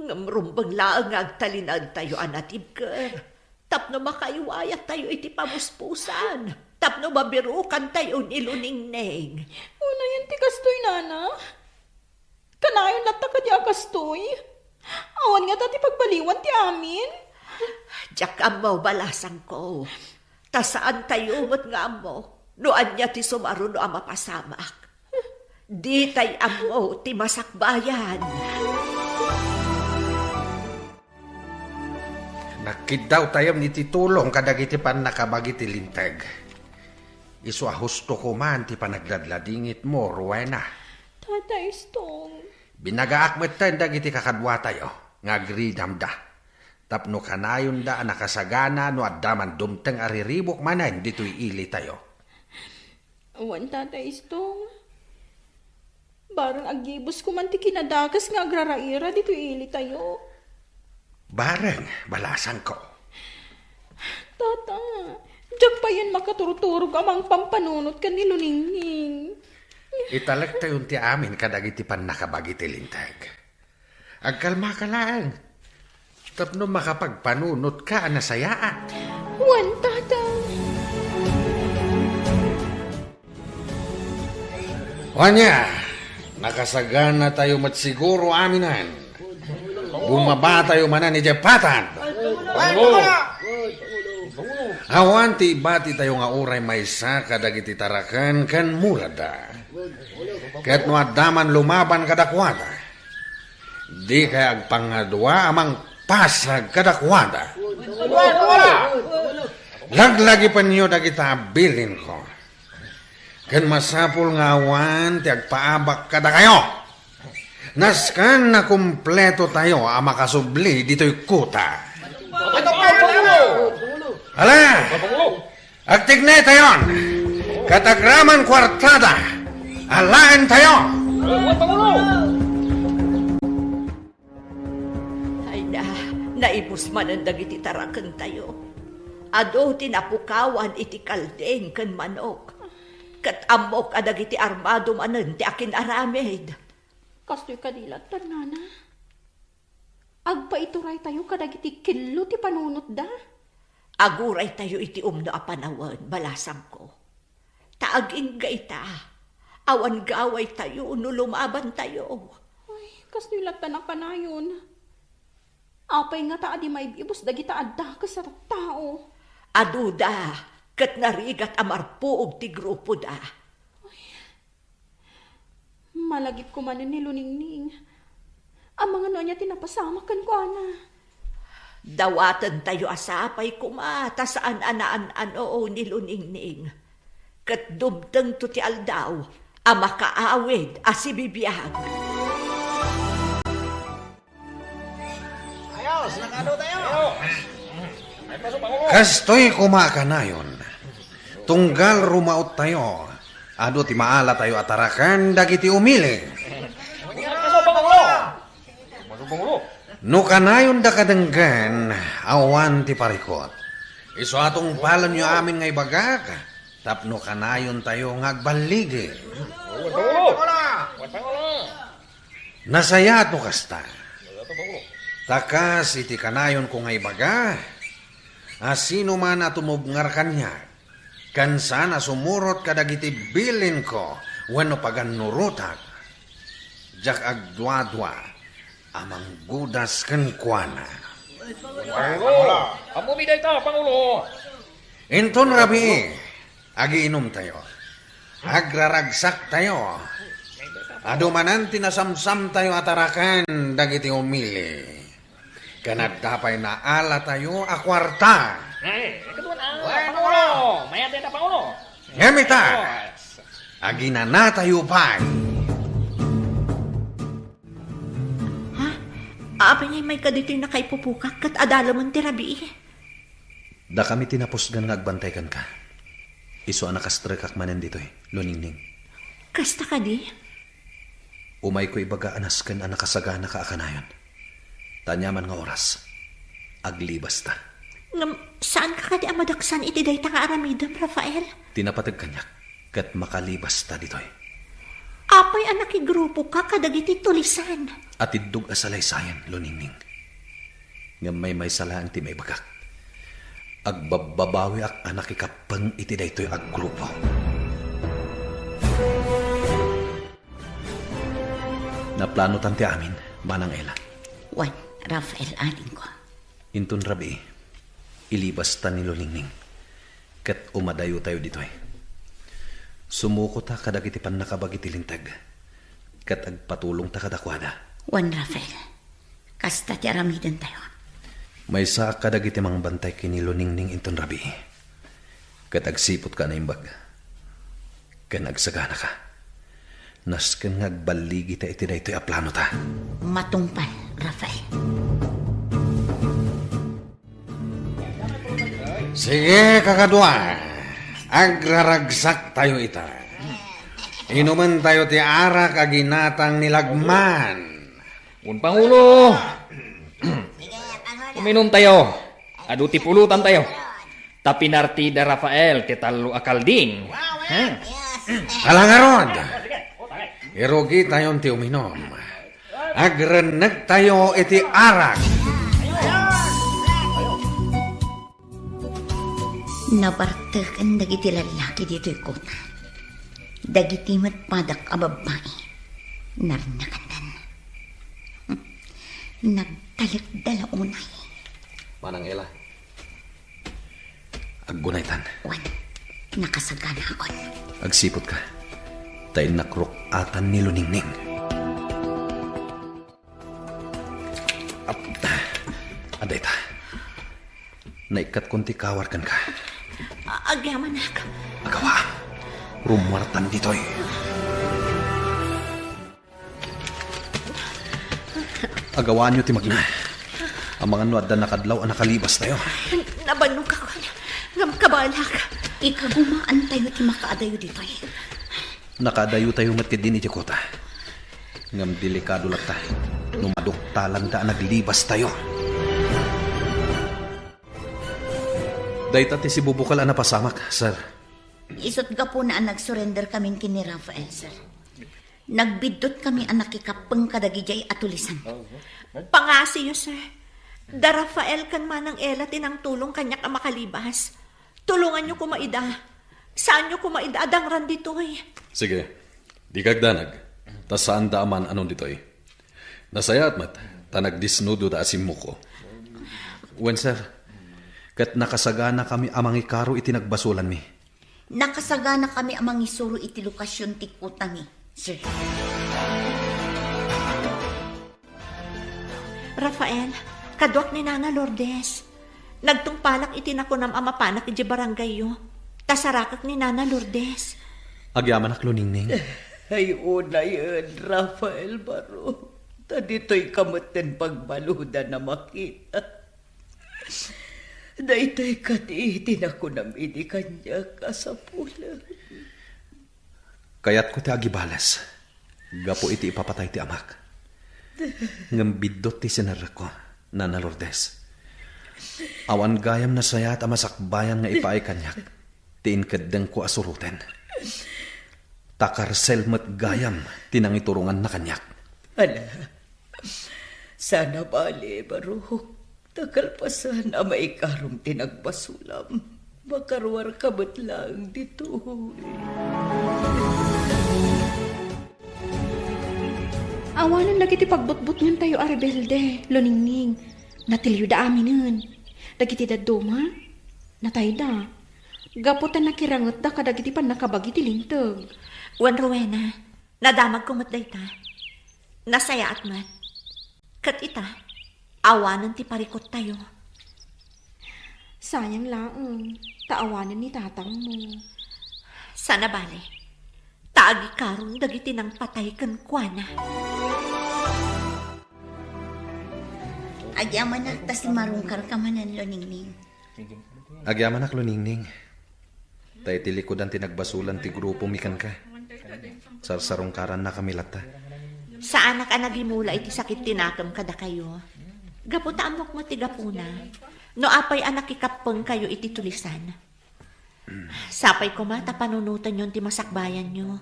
Ngem rumbeng laeng nga agtalinaedtayo a natibker tapno makaiwayatayo iti pamuspusan, tapno mabirukantayo ni Luningning. Unayen ti kastoy, nana? Kanayon latta kadi a kastoy? Awan ngata ti pagbaliwan ti amin? Diak ammo, balasangko. Ta saantayo met nga ammo no ania ti sumaruno a mapasamak. Ditay ammo ti masakbayan. Nagkiddawtayo iti tulong kadagiti pannakabagi ti Linteg. Isu a husto koman ti panagladladingitmo, Rowena. Tata Istong. Binagaak metten dagiti kakaduatayo nga agridamda tapno kanayonda a nakasagana no adda man dumteng a riribuk manen ditoy ilitayo. Wen, Tata Istong. Bareng aggibus koman ti kinadakes nga agraraira ditoy ilitayo. Bareng, balasangko. Tata, diak payen makaturturog a mangpampanunot ken ni Luningning. Italektayon ti amin kadagiti pannakabagi ti Linteg. Agkalmaka laeng tapno makapagpanunotka a nasayaat. Wen, Tata. Ania, nakasaganatayo met siguro aminen. Bumabatayo manen idiay patad. Awan ti ibatitayo nga uray maysa kadagiti taraken ken muradda. Ket no adda man lumaban kadakuada, dikay agpangadua a mangpasag kadakuada. Laglagipenyo dagita a bilinko. Ken masapul nga awan ti agpaabak kadakayo. Nasken nakumpletotayo a makasubli ditoy kuta. Ala, agtignaytayon, ket agraman kuartada, alaentayo. Ay na, naibus manen dagiti tarakentayo. Adu ti napukawan iti kalding ken manok. Ket ammok a dagiti armado manen ti akin-aramid. Kastoy kadi latta, nana? Agpaituraytayo kadagiti kello ti panunotda? Aguraytayo iti umno a panawen, balasangko. Ta agingga ita, awan gawaytayo no lumabantayo. Ay, kastoy latta a kanayon. Apay ngata a di maib-ibus dagita a dakes a tattao? Aduda, ket narigat a marpuog ti grupoda. Ay, malagipko manen ni Luningning. Amangan no ania ti napasamak kenkuana. Dawatentayo a sapay koma ta saan a naan-ano ni Luningning. Ket dumtengto ti aldaw a makaawid a sibibiag. Ayos, nakaano tayo? Kastoy koma a kanayon. Tunggal rumaottayo, adu ti maalatayo a taraken dagiti umili. Kaso, Pangulo! Kaso, Pangulo! No kanayonda kadenggen, awan ti parikot. Isu a tungpalenyo amin nga ibagak, tapno kanayontayo nga agballigi. Awan, Pangulo! Awan, Pangulo! Nasayaat no kasta. Ta kas iti kanayonko nga ibaga, a sinoman a tumubngar kaniak, ken saan a sumurot kadagiti bilinko wenno pagannurotak, diak agduadua a manggudas kenkuana. Pangulo! Ammomi dayta, Pangulo! Inton rabii, agiinumtayo. Agraragsaktayo. Adu manen ti nasamsamtayo a taraken dagiti umili. Ken adda pay naalatayo a kuarta. Ay, ikaduan, ah, Pangulo! Mayat dayta, Pangulo! Ngem ita, aginanatayo pay. Ha? Apay nga imayka ditoy nakaipupukak ket adalamen ti rabii? Dakami ti napusgan nga agbantay kenka. Isu a nakastrekak manen ditoy, Luningning. Kasta kadi? Umayko ibaga a nasken a nakasaganaka a kanayon. Ta aniaman nga oras, aglibasta. Ngem, saanka kadi a madaksan iti dayta nga aramidem, Rafael? Ti napateg kaniak, ket makalibasta ditoy. Apay a nakigrupoka kadagiti tulisan? Atiddog a salaysayan, Luningning. Ngem maymaysa laeng ti maibagak. Agbabbabawiak a nakikappeng iti daytoy a grupo. Naplanotan ti amin, Manang Ella. Wen, Rafael, adingko. Inton rabii, ilibasta ni Luningning, ket umadayotayo ditoy. Sumukota kadagiti pannakabagi ti Linteg, ket agpatulongta kadakuada. Wen, Rafael, kasta ti aramidentayo. Maysaak kadagiti mangbantay ken ni Luningning inton rabii, ket agsiputka a naimbag. Ken agsaganaka. Nasken nga agballigita iti daytoy a planota. Matungpal, Rafael. Sige, kakadua. Agraragsaktayo ita. Inumentayo ti arak a ginatang ni Lagman. Wen, Pangulo. Uminumtayo. Adu ti pulotantayo. Ta pinartida Rafael ti tallo a kalding. Ha? Ala ngarud, irugitayon ti uminum. Agrennegtayo iti arak. Nabarteken dagiti lallaki ditoy kota. Dagiti met padak a babbai, narnakandan. Nagtalekda la unay. Manang Ela, aggunaytan. Wen, nakasaganakon. Agsiputka, ta innak ruk-atan ni Luningning. Ap-, adda ita. Naikkatkon ti kawar kenka. A-, agyamanak. Agawa. Rummuartan ditoy. Agawaanyo ti magna. Amangan no adda nakadlaw a nakalibastayo. Nabannogakon. Ngem kabaelak. Ikagumaantayo ti makaadayo ditoy. Nakaadayotayo met ketdin iti kota. Ngem delikado latta no maduktalanda a naglibastayo. Dayta ti sibubukal a napasamak, sir. Isut' gapuna a nagsurrender kamin ken ni Rafael, sir. Nagbiddut kami a nakikappeng kadagidiay a tulisan. Pangasiyo, sir. Da Rafael ken Manang Ela ti nangtulong kaniak a makalibas. Tulonganyo koma ida. Saanyo koma ida a dangran ditoy. Sige. Dika agdanag. Ta saanda a maan-anon ditoy. Nasayaat met, ta nagdisnudoda a simmuko. Wen, sir. Ket nakasaganakami a mangikaro iti nagbasolanmi. Nakasaganakami a mangisuro iti lokasion ti kotami, sir. Rafael, kaduak ni Nana Lourdes. Nagtungpalak iti nakunam a mapanak idiay barangayyo. Ta sarakek ni Nana Lourdes. Agyamanak, Luningning. Ay, unayen, Rafael Baro. Ta ditoyka metten pagbaludan a makita. Daytoy kadi ti nakunam idi kaniak a sapulen. Kayatko ti agibales gapu iti ipapatay ti amak. Ngem biddut ti sinerrekko, Nana Lourdes. Awan gayam nasayaat a masakbayan nga ipaay kaniak ti inkeddengko a suroten. Ta karsel met gayam ti nangituronganna kaniak. Ala, saan a bale, Barok. Ta kalpasan a maikarom ti nagbasolam, makaruarka met laeng ditoy. Awanen dagiti pagbutbutngantayo a rebelde, Luningning. Natilioda aminen. Dagiti dadduma, natayda. Gapu ta nakirangetda kadagiti pannakabagi ti Linteg. Wen, Rowena, nadamagko met dayta. Nasayaat met. Ket ita, awanen ti parikottayo. Sayang laeng, ta awanen ni tatangmo. Saan a bale, ta agikaron dagiti nangpatay kenkuana. Agyamanak ta simmarungkarka manen, Luningning. Agyamanak, Luningning. Ta iti likudan ti nagbasolan ti grupomi kenka. Sarsarungkarannakami latta. Saanak a nagimula iti sakit ti nakem kadakayo. Gapu ta ammok met ti gapuna. No apay a nakikappengkayo iti tulisan. Sapay koma ta panunotenyon ti masakbayanyo.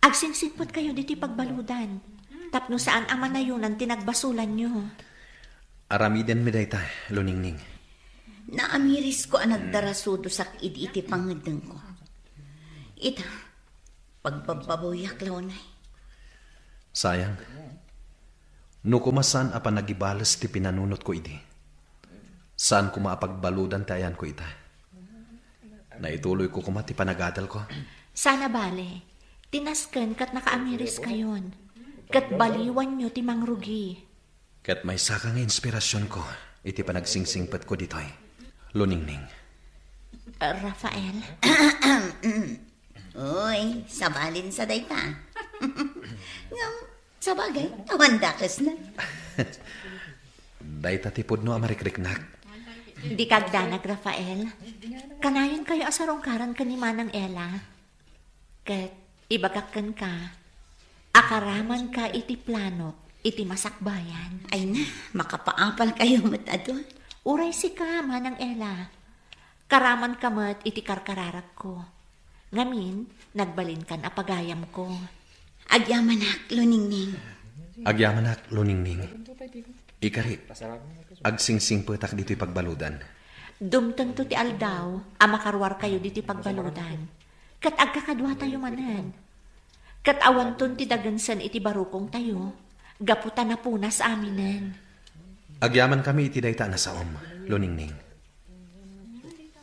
Agsingsingpetkayo ditoy pagbaludan, tapno saan a manayonan ti nagbasolanyo. Aramidenmi dayta, Luningning. Naamirisko a nagdarasudosak idi iti pangngeddengko. Ita, pagbabbabuyak la unay. Sayang. No koma saan a panagibales ti pinanunotko idi, saan koma a pagbaludan ti ayanko ita. Naituloyko koma ti panagadalko. Saan a bale, ti nasken ket nakaamiriskayon, ket baliwanyo ti mangrugi. Ket maysaka nga inspirasionko iti panagsingpetko ditoy, Luningning. Rafael? Uy, sabalin sa dayta. Ngem, sabagay, awan dakesna. Dayta ti pudno a marikriknak. Dika agdanag, Rafael. Kanayonkayo a sarungkaran ken ni Manang Ela. Ket ibagak kenka, akaramanka iti planok iti masakbayan. Ay na, makapaapalkayo met adu. Uray sika, Manang Ela. Karamanka met iti karkararagko. Ngamin, nagbalinkan a pagayamko. Agyamanak, Luningning. Agyamanak, Luningning. Ikari, agsingsingpetak ditoy pagbaludan. Dumtengto ti aldaw a makaruarkayo ditoy pagbaludan. Ket agkakaduatayo manen. Ket awanton ti dagensen iti barukongtayo, gapu ta napunas aminen. Agyamankami iti dayta a nasaom, Luningning.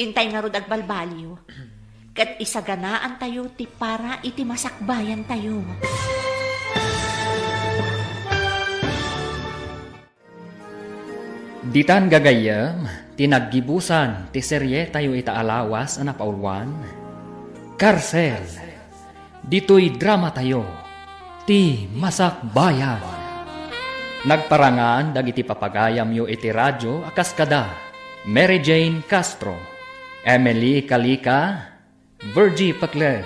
Intay ngarud agbalbaliw, ket isaganaantayo ti para iti masakbayantayo. Ditan gagayyem ti naggibusan ti serietayo ita a lawas a napauluan, Karsel. Ditoy dramatayo, ti Masakbayan. Nagparangan dagiti papagayamyo iti radio a kas kada Mary Jane Castro, Emily Calica, Virgie Paclay,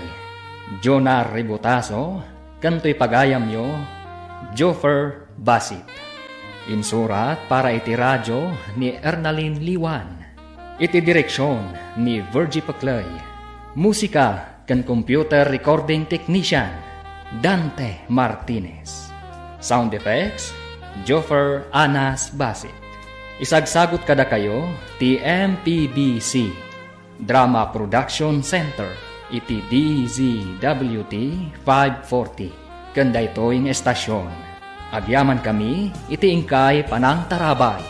Jonah Ributaso, ken toy pagayamyo, Joffer Basit. Insurat para iti radio ni Ernalyn Liwan. Iti direksion ni Virgie Paclay. Musika ken computer recording technician, Dante Martinez. Sound effects, Joffer Anas Basit. Isagsagut kadakayo ti M P B C Drama Production Center iti D Z W T five forty. Ken daytoy nga estasyon, agyamankami iti inkay panangtarabay.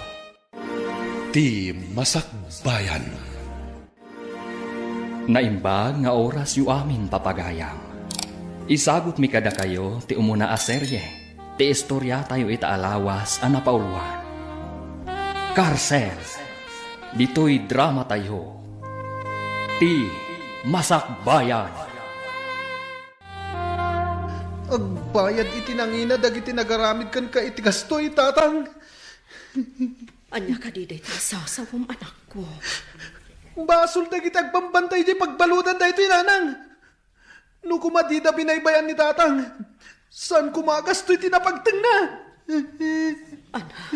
Ti Masakbayan. Naimbag nga orasyo amin, papagayam. Isagutmi kadakayo ti umuna a serye, ti istoriatayo ita a lawas a napauluan. Karsel, ditoy dramatayo, ti Masakbayan. Agbayad iti nangina dagiti nagaramid kenka iti kastoy, Tatang. Ania kadi dayta a sasawem, anakko? Basol dagiti agbambantay idiay pagbaludan daytoy, Nanang. No koma dida binaybayan ni Tatang, saan koma a kastoy ti napagtengna. Anak,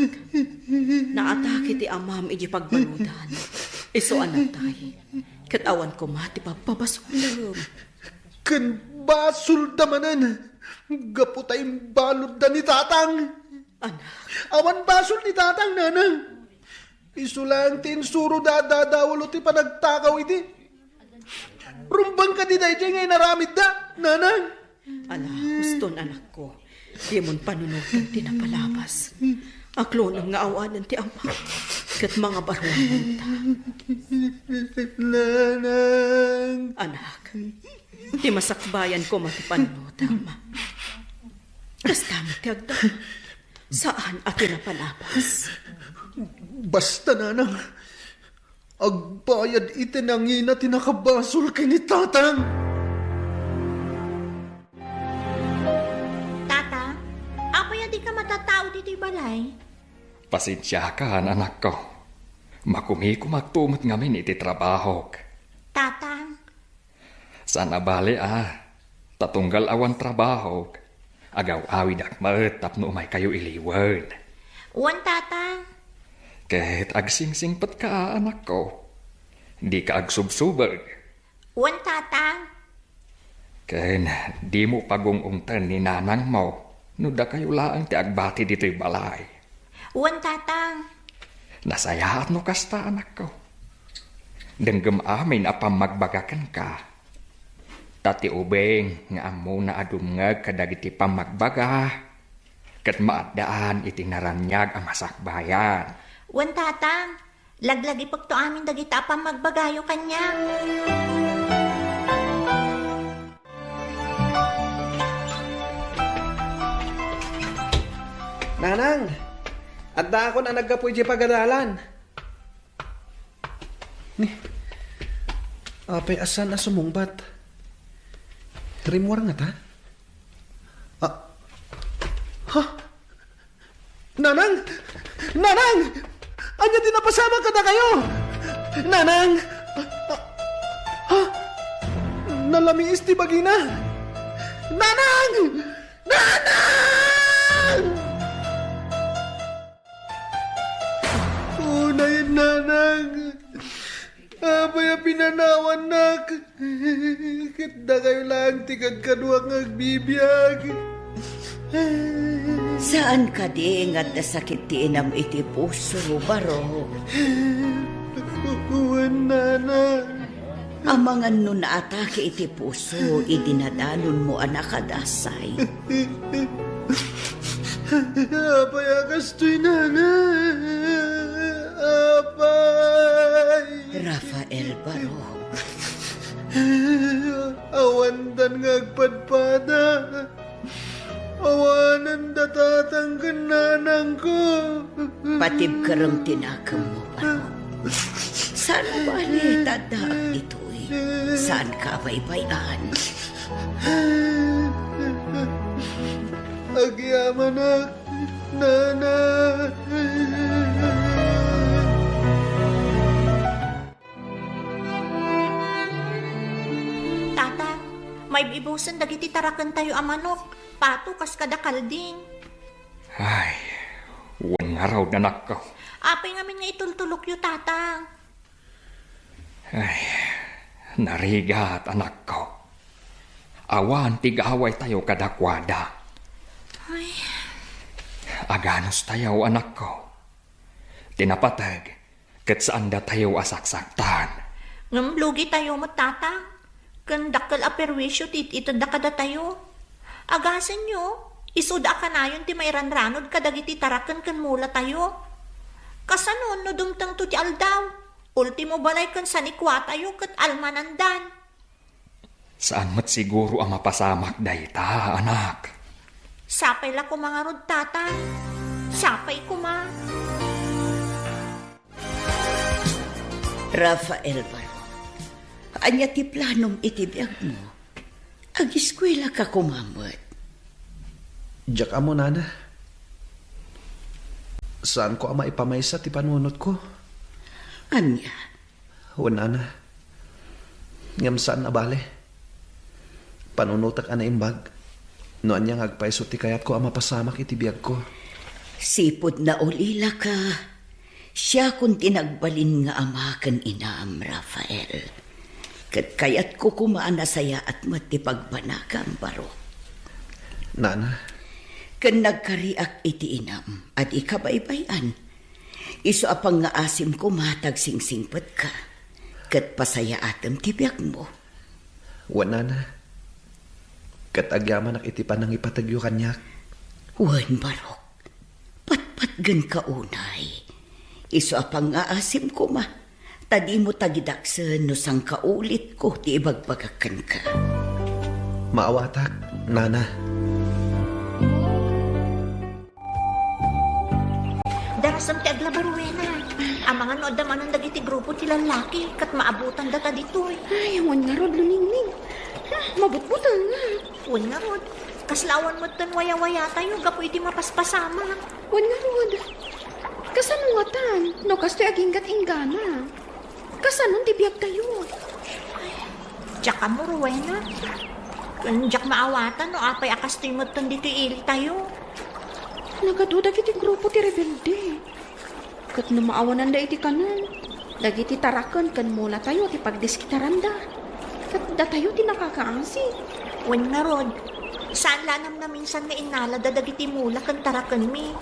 naatake ti amam idiay pagbaludan. Isu a natay, ket awan koma ti pagpabasolem. Ken basolda manen, gapu ta imbaludda ni Tatang. Anak. Awan basol ni Tatang, Nanang. Isu laeng ti insuroda a dadawalo ti panagtakaw idi. Rumbeng kadi daydiay nga inaramidda, Nanang? Ala, huston, anakko. Dimon panunoten ti napalabas. Aklonem nga awanen ti ama ket mangabaruanenta. Nanang. Anak, ti masakbayan koma ti panunotem. Kasta met ti agdama. Saan a ti napalabas. Basta, Nanang, agbayad iti nangina ti nakabasol ken ni Tatang. Tatang, apay a dika matattao ditoy balay? Pasensiakan, anakko. Makumikumakto met ngamin iti trabahok. Tatang. Saan a bale a, ta tunggal awan trabahok, agaw-awidak met tapno umaykayo iliwen. Wen, Tatang. Ket agsingsingpetka, anakko. Dika agsubsubeg. Wen, Tatang. Ken dimo pagung-ungten ni nanangmo no dakayo laeng ti agbati ditoy balay. Wen, Tatang. Nasayaat no kasta, anakko. Denggem amin a pammagbaga kenka. Ta ti ubing nga ammona a dumngeg kadagiti pammagbaga, ket maaddaan iti naraniag a masakbayan. Wen, Tatang. Laglagipekto amin dagita a pammagbagayo kaniak. Nanang, addaakon a naggapu idiay pagadalan. Ni, apay a saan a sumungbat? Rimmuar ngata? Ah. Ha? Nanang! Nanang! Ania ti napasamak kadakayo? Nanang! Ha? Nalamiis ti bagina! Nanang! Nanang! Unay, Nanang! Apay a pinanawannak. Ket dakayo laeng ti kadkaduak nga agbibiag. Saan kadi nga adda sakit ti inam iti puso, Barok? Wen, nana. Amangan no naatake iti puso idi nadanonmo a nakadasay. Apay a kastoy, nana? Apay? Rafael Barok. Awandan nga agpadpada. Awanen da tatang ken nanangko. Patibkerem ti nakemmo, Barok. Saan bale ta addaak ditoy? Saanka a baybay-an? Agyamanak, nana. Tatang, maib-ibusen dagiti tarakentayo a manok, pato kas kada kalding. Ay, wen ngarud, anakko. Apay ngamin nga itultulokyo, tatang? Ay, narigat, anakko. Awan ti gaawaytayo kadakuada. Ay. Aganustayo, anakko. Ti napateg, ket saandatayo a saksaktan. Ngem lugitayo met, tatang. Ken dakkel a perwisio ti it-itedda kadatayo. Agasenyo, isuda a kanayon ti mairanranod kadagiti taraken ken mulatayo. Kasano no dumtengto ti aldaw? Ultimo balay ken sanikuatayo ket almanandan. Saan met siguro a mapasamak dayta, anak. Sapay la koma ngarud, tatang. Sapay koma. Rafael Barok, ania ti planom iti biagmo? Agiskuelaka koma met? Diak ammo, nana. Saanko a maipamaysa ti panunotko. Ania? Wen, nana. Ngem saan a bale. Panunotek a naimbag no ania nga agpayso ti kayatko a mapasamak iti biagko. Sipud naulilaka, siakon ti nagbalin nga ama ken inam, Rafael. Ket kayatko koma a nasayaat met ti pagbanagam, Barok. Nana. Ken nagkariak iti inam a dika baybay-an. Isu a pangngaasim koma ta agsingsingpetka, ket pasayaatem ti biagmo. Wen, nana. Ket agyamanak iti panangipategyo kaniak. Wen, Barok. Patpatgenka unay. Isu a pangngaasim koma, ta dimo tagidaksen no sangkaulitko ti ibagbagak kenka. Maawatak, nana. Darasem ti aglaba, Rowena. Amangan no adda manen dagiti grupo ti lallaki ket maabutandata ditoy. Ay, wen ngarud, Luningning. Ah, mabutbutengak. Wen ngarud. Kasla awan metten wayawayatayo gapu iti mapaspasamak. Wen ngarud. Kasano ngatan no kastoy aginggat-inggana? Kasano ti biagtayo? Diak ammo, Rowena. Ken diak maawatan no apay a kastoy metten ditoy ilitayo. Nagadu dagiti grupo ti rebelde. Ket no maawananda iti kanen, dagiti taraken ken mulatayo ti pagdiskitaranda. Ket datayo ti nakakaasi. Wen ngarud, saan la a namnaminsan nga innalada dagiti mula ken tarakenmi.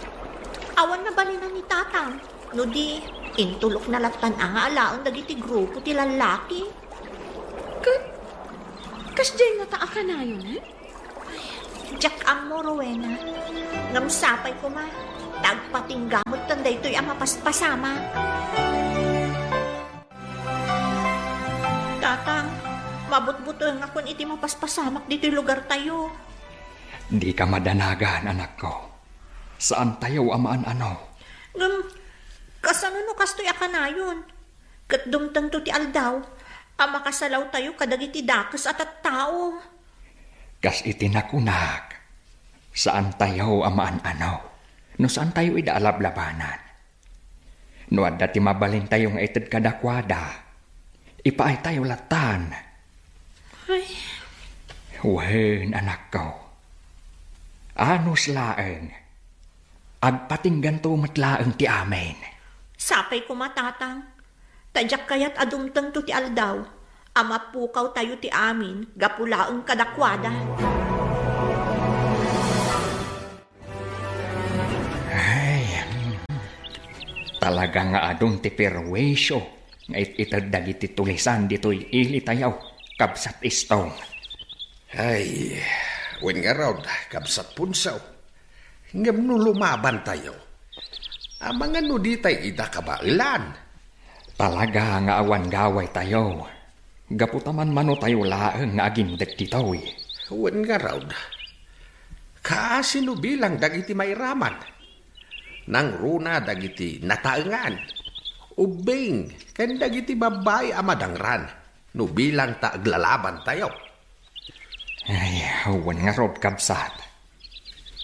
Awan nabalinan ni Tatang. No di, intulokna lattan a nga alaen dagiti grupo ti lallaki. Ket, kasdiay ngata a kanayon, eh? Ay, diak ammo, Rowena. Ngem sapay koma, ta agpatingga metten daytoy a mapaspasamak. Tatang, mabutbutengakon iti mapaspasamak ditoy lugartayo. Dika madanagan, anakko. Saantayo a maan-ano. Ngem, kasano no kastoy a kanayon? Ket dumtengto ti aldaw a makasalawtayo kadagiti dakes a tattao. Kas iti nakunak, saantayo a maan-ano no saantayo ida a lablabanan. No adda ti mabalintayo nga ited kadakuada, ipaaytayo lattan. Ay. Wen, anakko. Anus laeng. Agpatingganto met laeng ti amin. Sapay koma, Tatang. Ta diak kayat a dumtengto ti aldaw a mapukawtayo ti amin gapu laeng kadakuada. Ay, talaga nga adun ti perwisio nga it-ited dagiti tulisan ditoy ilitayo, Kabsat Stone. Ay, wen ngarud, Kabsat Punso. Ngem no lumabantayo, amangan no ditay ida kabaelan. Talaga nga awan gawaytayo. Gapu ta manmanotayo laeng nga agindek ditoy. Wen ngarud, kaasi no bilang dagiti mairaman. Nangruna dagiti nataengan, ubbing, ken dagiti babbai a madangran no bilang ta aglalabantayo. Ay, wen ngarud, kabsat.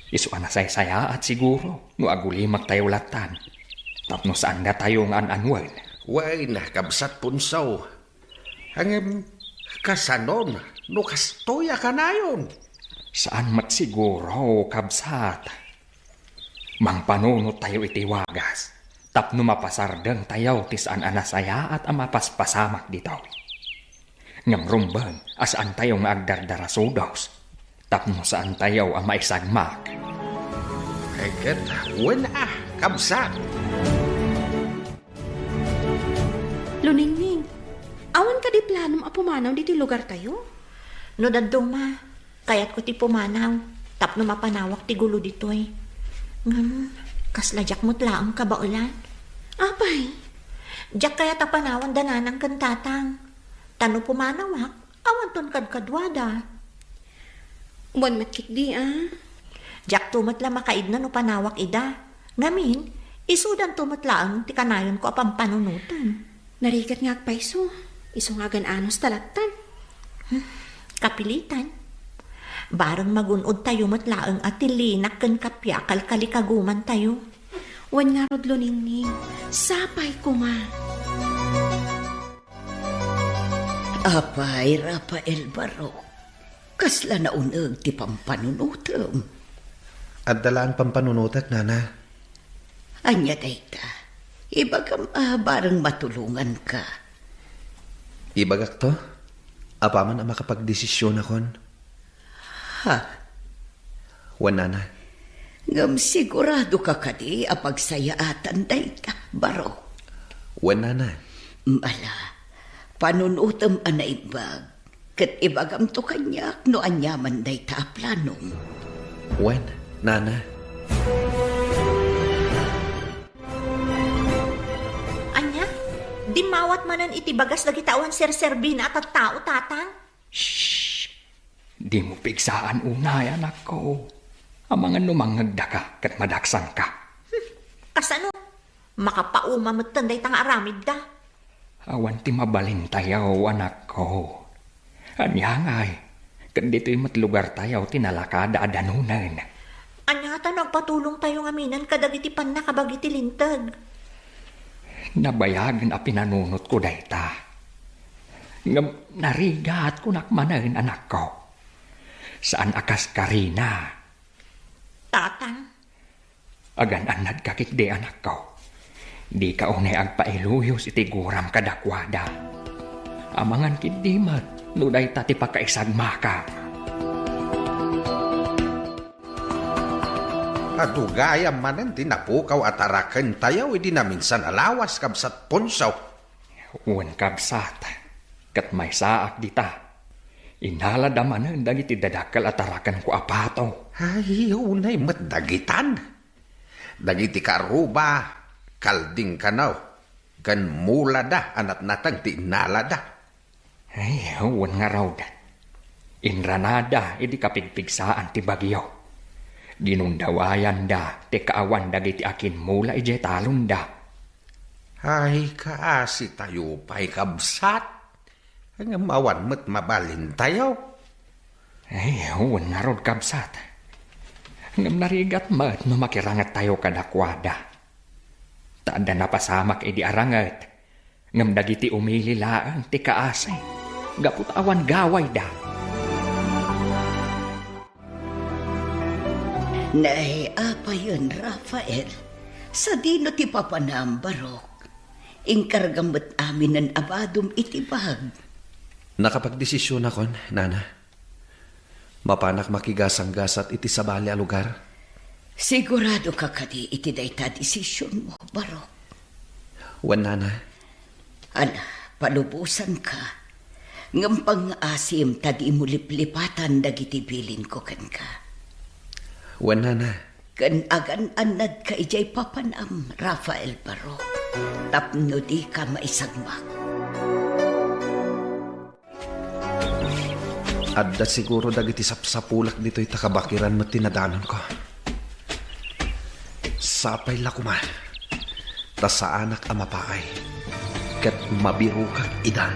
Isu a nasaysayaat siguro no agulimektayo lattan tapno saandatayo nga an-anuen. Wen, Kabsat Punso. Ngem, kasanon no kastoy a kanayon? Saan met siguro, kabsat. Mangpanunottayo iti wagas tapno mapasardengtayo ti saan a nasayaat a mapaspasamak ditoy. Ngem rumbeng a saantayo nga agdardarasudos tapno saantayo a maisagmak. Ay, ket wen a, kabsat. Luningning, awan kadi planom a pumanaw ditoy lugartayo? No dadduma, kayatko ti pumanaw tapno mapanawak ti gulo ditoy. Ngem, kasla diak met laeng kabaelan. Apay? Diak kayat a panawan da nanang ken tatang. Ta no pumanawak, awanton kadkaduada. Wen met ketdi a. Diakto met la makaidna no panawak ida. Ngamin, isudanto met laeng ti kanayonko a pampanunoten. Narigat nga agpayso, isu nga agan-anos ta lattan. Hmm, kapilitan. Bareng magun-odtayo met laeng a ti linak ken kappia a kalkalikagumantayo. Wen ngarud, Luningning, sapay koma. Apay, Rafael Barok, kasla nauneg ti pampanunotem? Adda laeng pampanunotek, Nana. Ania dayta? Ibagam a bareng matulonganka. Ibagakto, apaman a makapagdesisionakon. Ha? Wen, Nana. Ngem siguradoka kadi a pagsayaatan dayta, Barok? Wen, Nana. Ala, panunotem a naimbag, ket ibagamto kaniak no aniaman dayta a planom. Wen, Nana. Ania? Dimmawat manen iti bagas dagiti awan serserbina a tattao, Tatang? Shh! Dimo pigsaan unay, anakko. Amangan no mangngegdaka ket madaksangka. Hmm, kasano? Makapauma metten dayta nga aramidda. Awan ti mabalintayo, anakko. Ania ngay, ket ditoy met lugartayo ti nalakada a danunen. Ania ta no agpatulongtayo ngaminen kadagiti pannakabagi ti linteg? Nabayagen a pinanunotko dayta. Ngem narigat, kunak manen, anakko. Saan a kas karina. Tatang. Agan-annadka ketdi, anakko. Dika unay agpailuyos iti guram kadakuada. Amangan ketdi met no dayta ti pakaisagmakam. Adu gayam manen ti napukaw a tarakentayo idi naminsan a lawas, Kabsat Ponso. Wen, kabsat, ket maysaak dita. Inalada manen dagiti dadakkel a tarakenko a pato. Ay, unay met dagitan. Dagiti karuba, kalding kano, ken mulada a natnateng ti innalada. Ay, wen ngarud. Inranada idi kapigpigsaan ti bagyo. Dinundawayanda ti kaawan dagiti akimmula idiay talonda. Ay, kaasitayo pay, kabsat. Ngem awan met mabalintayo. Ay, wen ngarud, kabsat. Ngem narigat met no makirangettayo kadakuada. Ta adda napasamak idi aranget, ngem dagiti umili laeng ti kaasi, gapu ta awan gawayda. Nay, apayen, Rafael, sadino ti papanam, Barok? Inkargam met aminen a badom iti bag. Nakapagdesisionakon, Nana. Mapanak makigasanggasat iti sabali a lugar. Sigurado ka kadi iti dayta a desisionmo, Barok? Wen, Nana. Ala, palubosanka. Ngem pangngaasim ta dimo liplipatan dagiti bilinko kenka. Wen, Nana. Ken agan-annadka idiay papanam, Rafael Barok, tapno dika maisagmak. Adda siguro dagiti sapsapulak ditoy ta kabakiran met ti nadanonko. Sapay la koma, ta saanak a mapaay, ket mabirokak ida.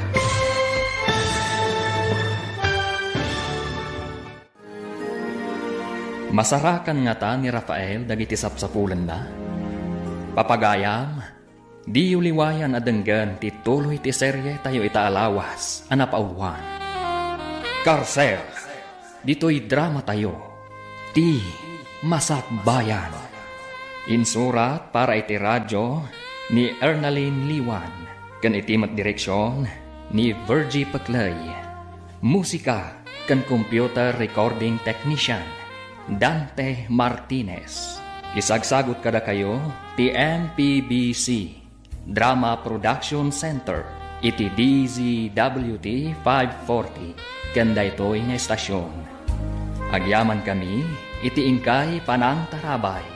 Masarakan ngata ni Rafael dagiti sapsapulenna? Papagayam, diyo liwayan a denggen ti tuloy ti serietayo ita a lawas a napauluan. Karsel, ditoy dramatayo, ti Masakbayan. Insurat para iti radyo ni Ernalyn Liwan, ken iti met direksion ni Virgie Peclay. Musika ken computer recording technician, Dante Martinez. Isagsagut kadakayo ti M P B C Drama Production Center iti D Z W T five forty ken daytoy nga estasion. Agyamankami iti inkay panangtarabay.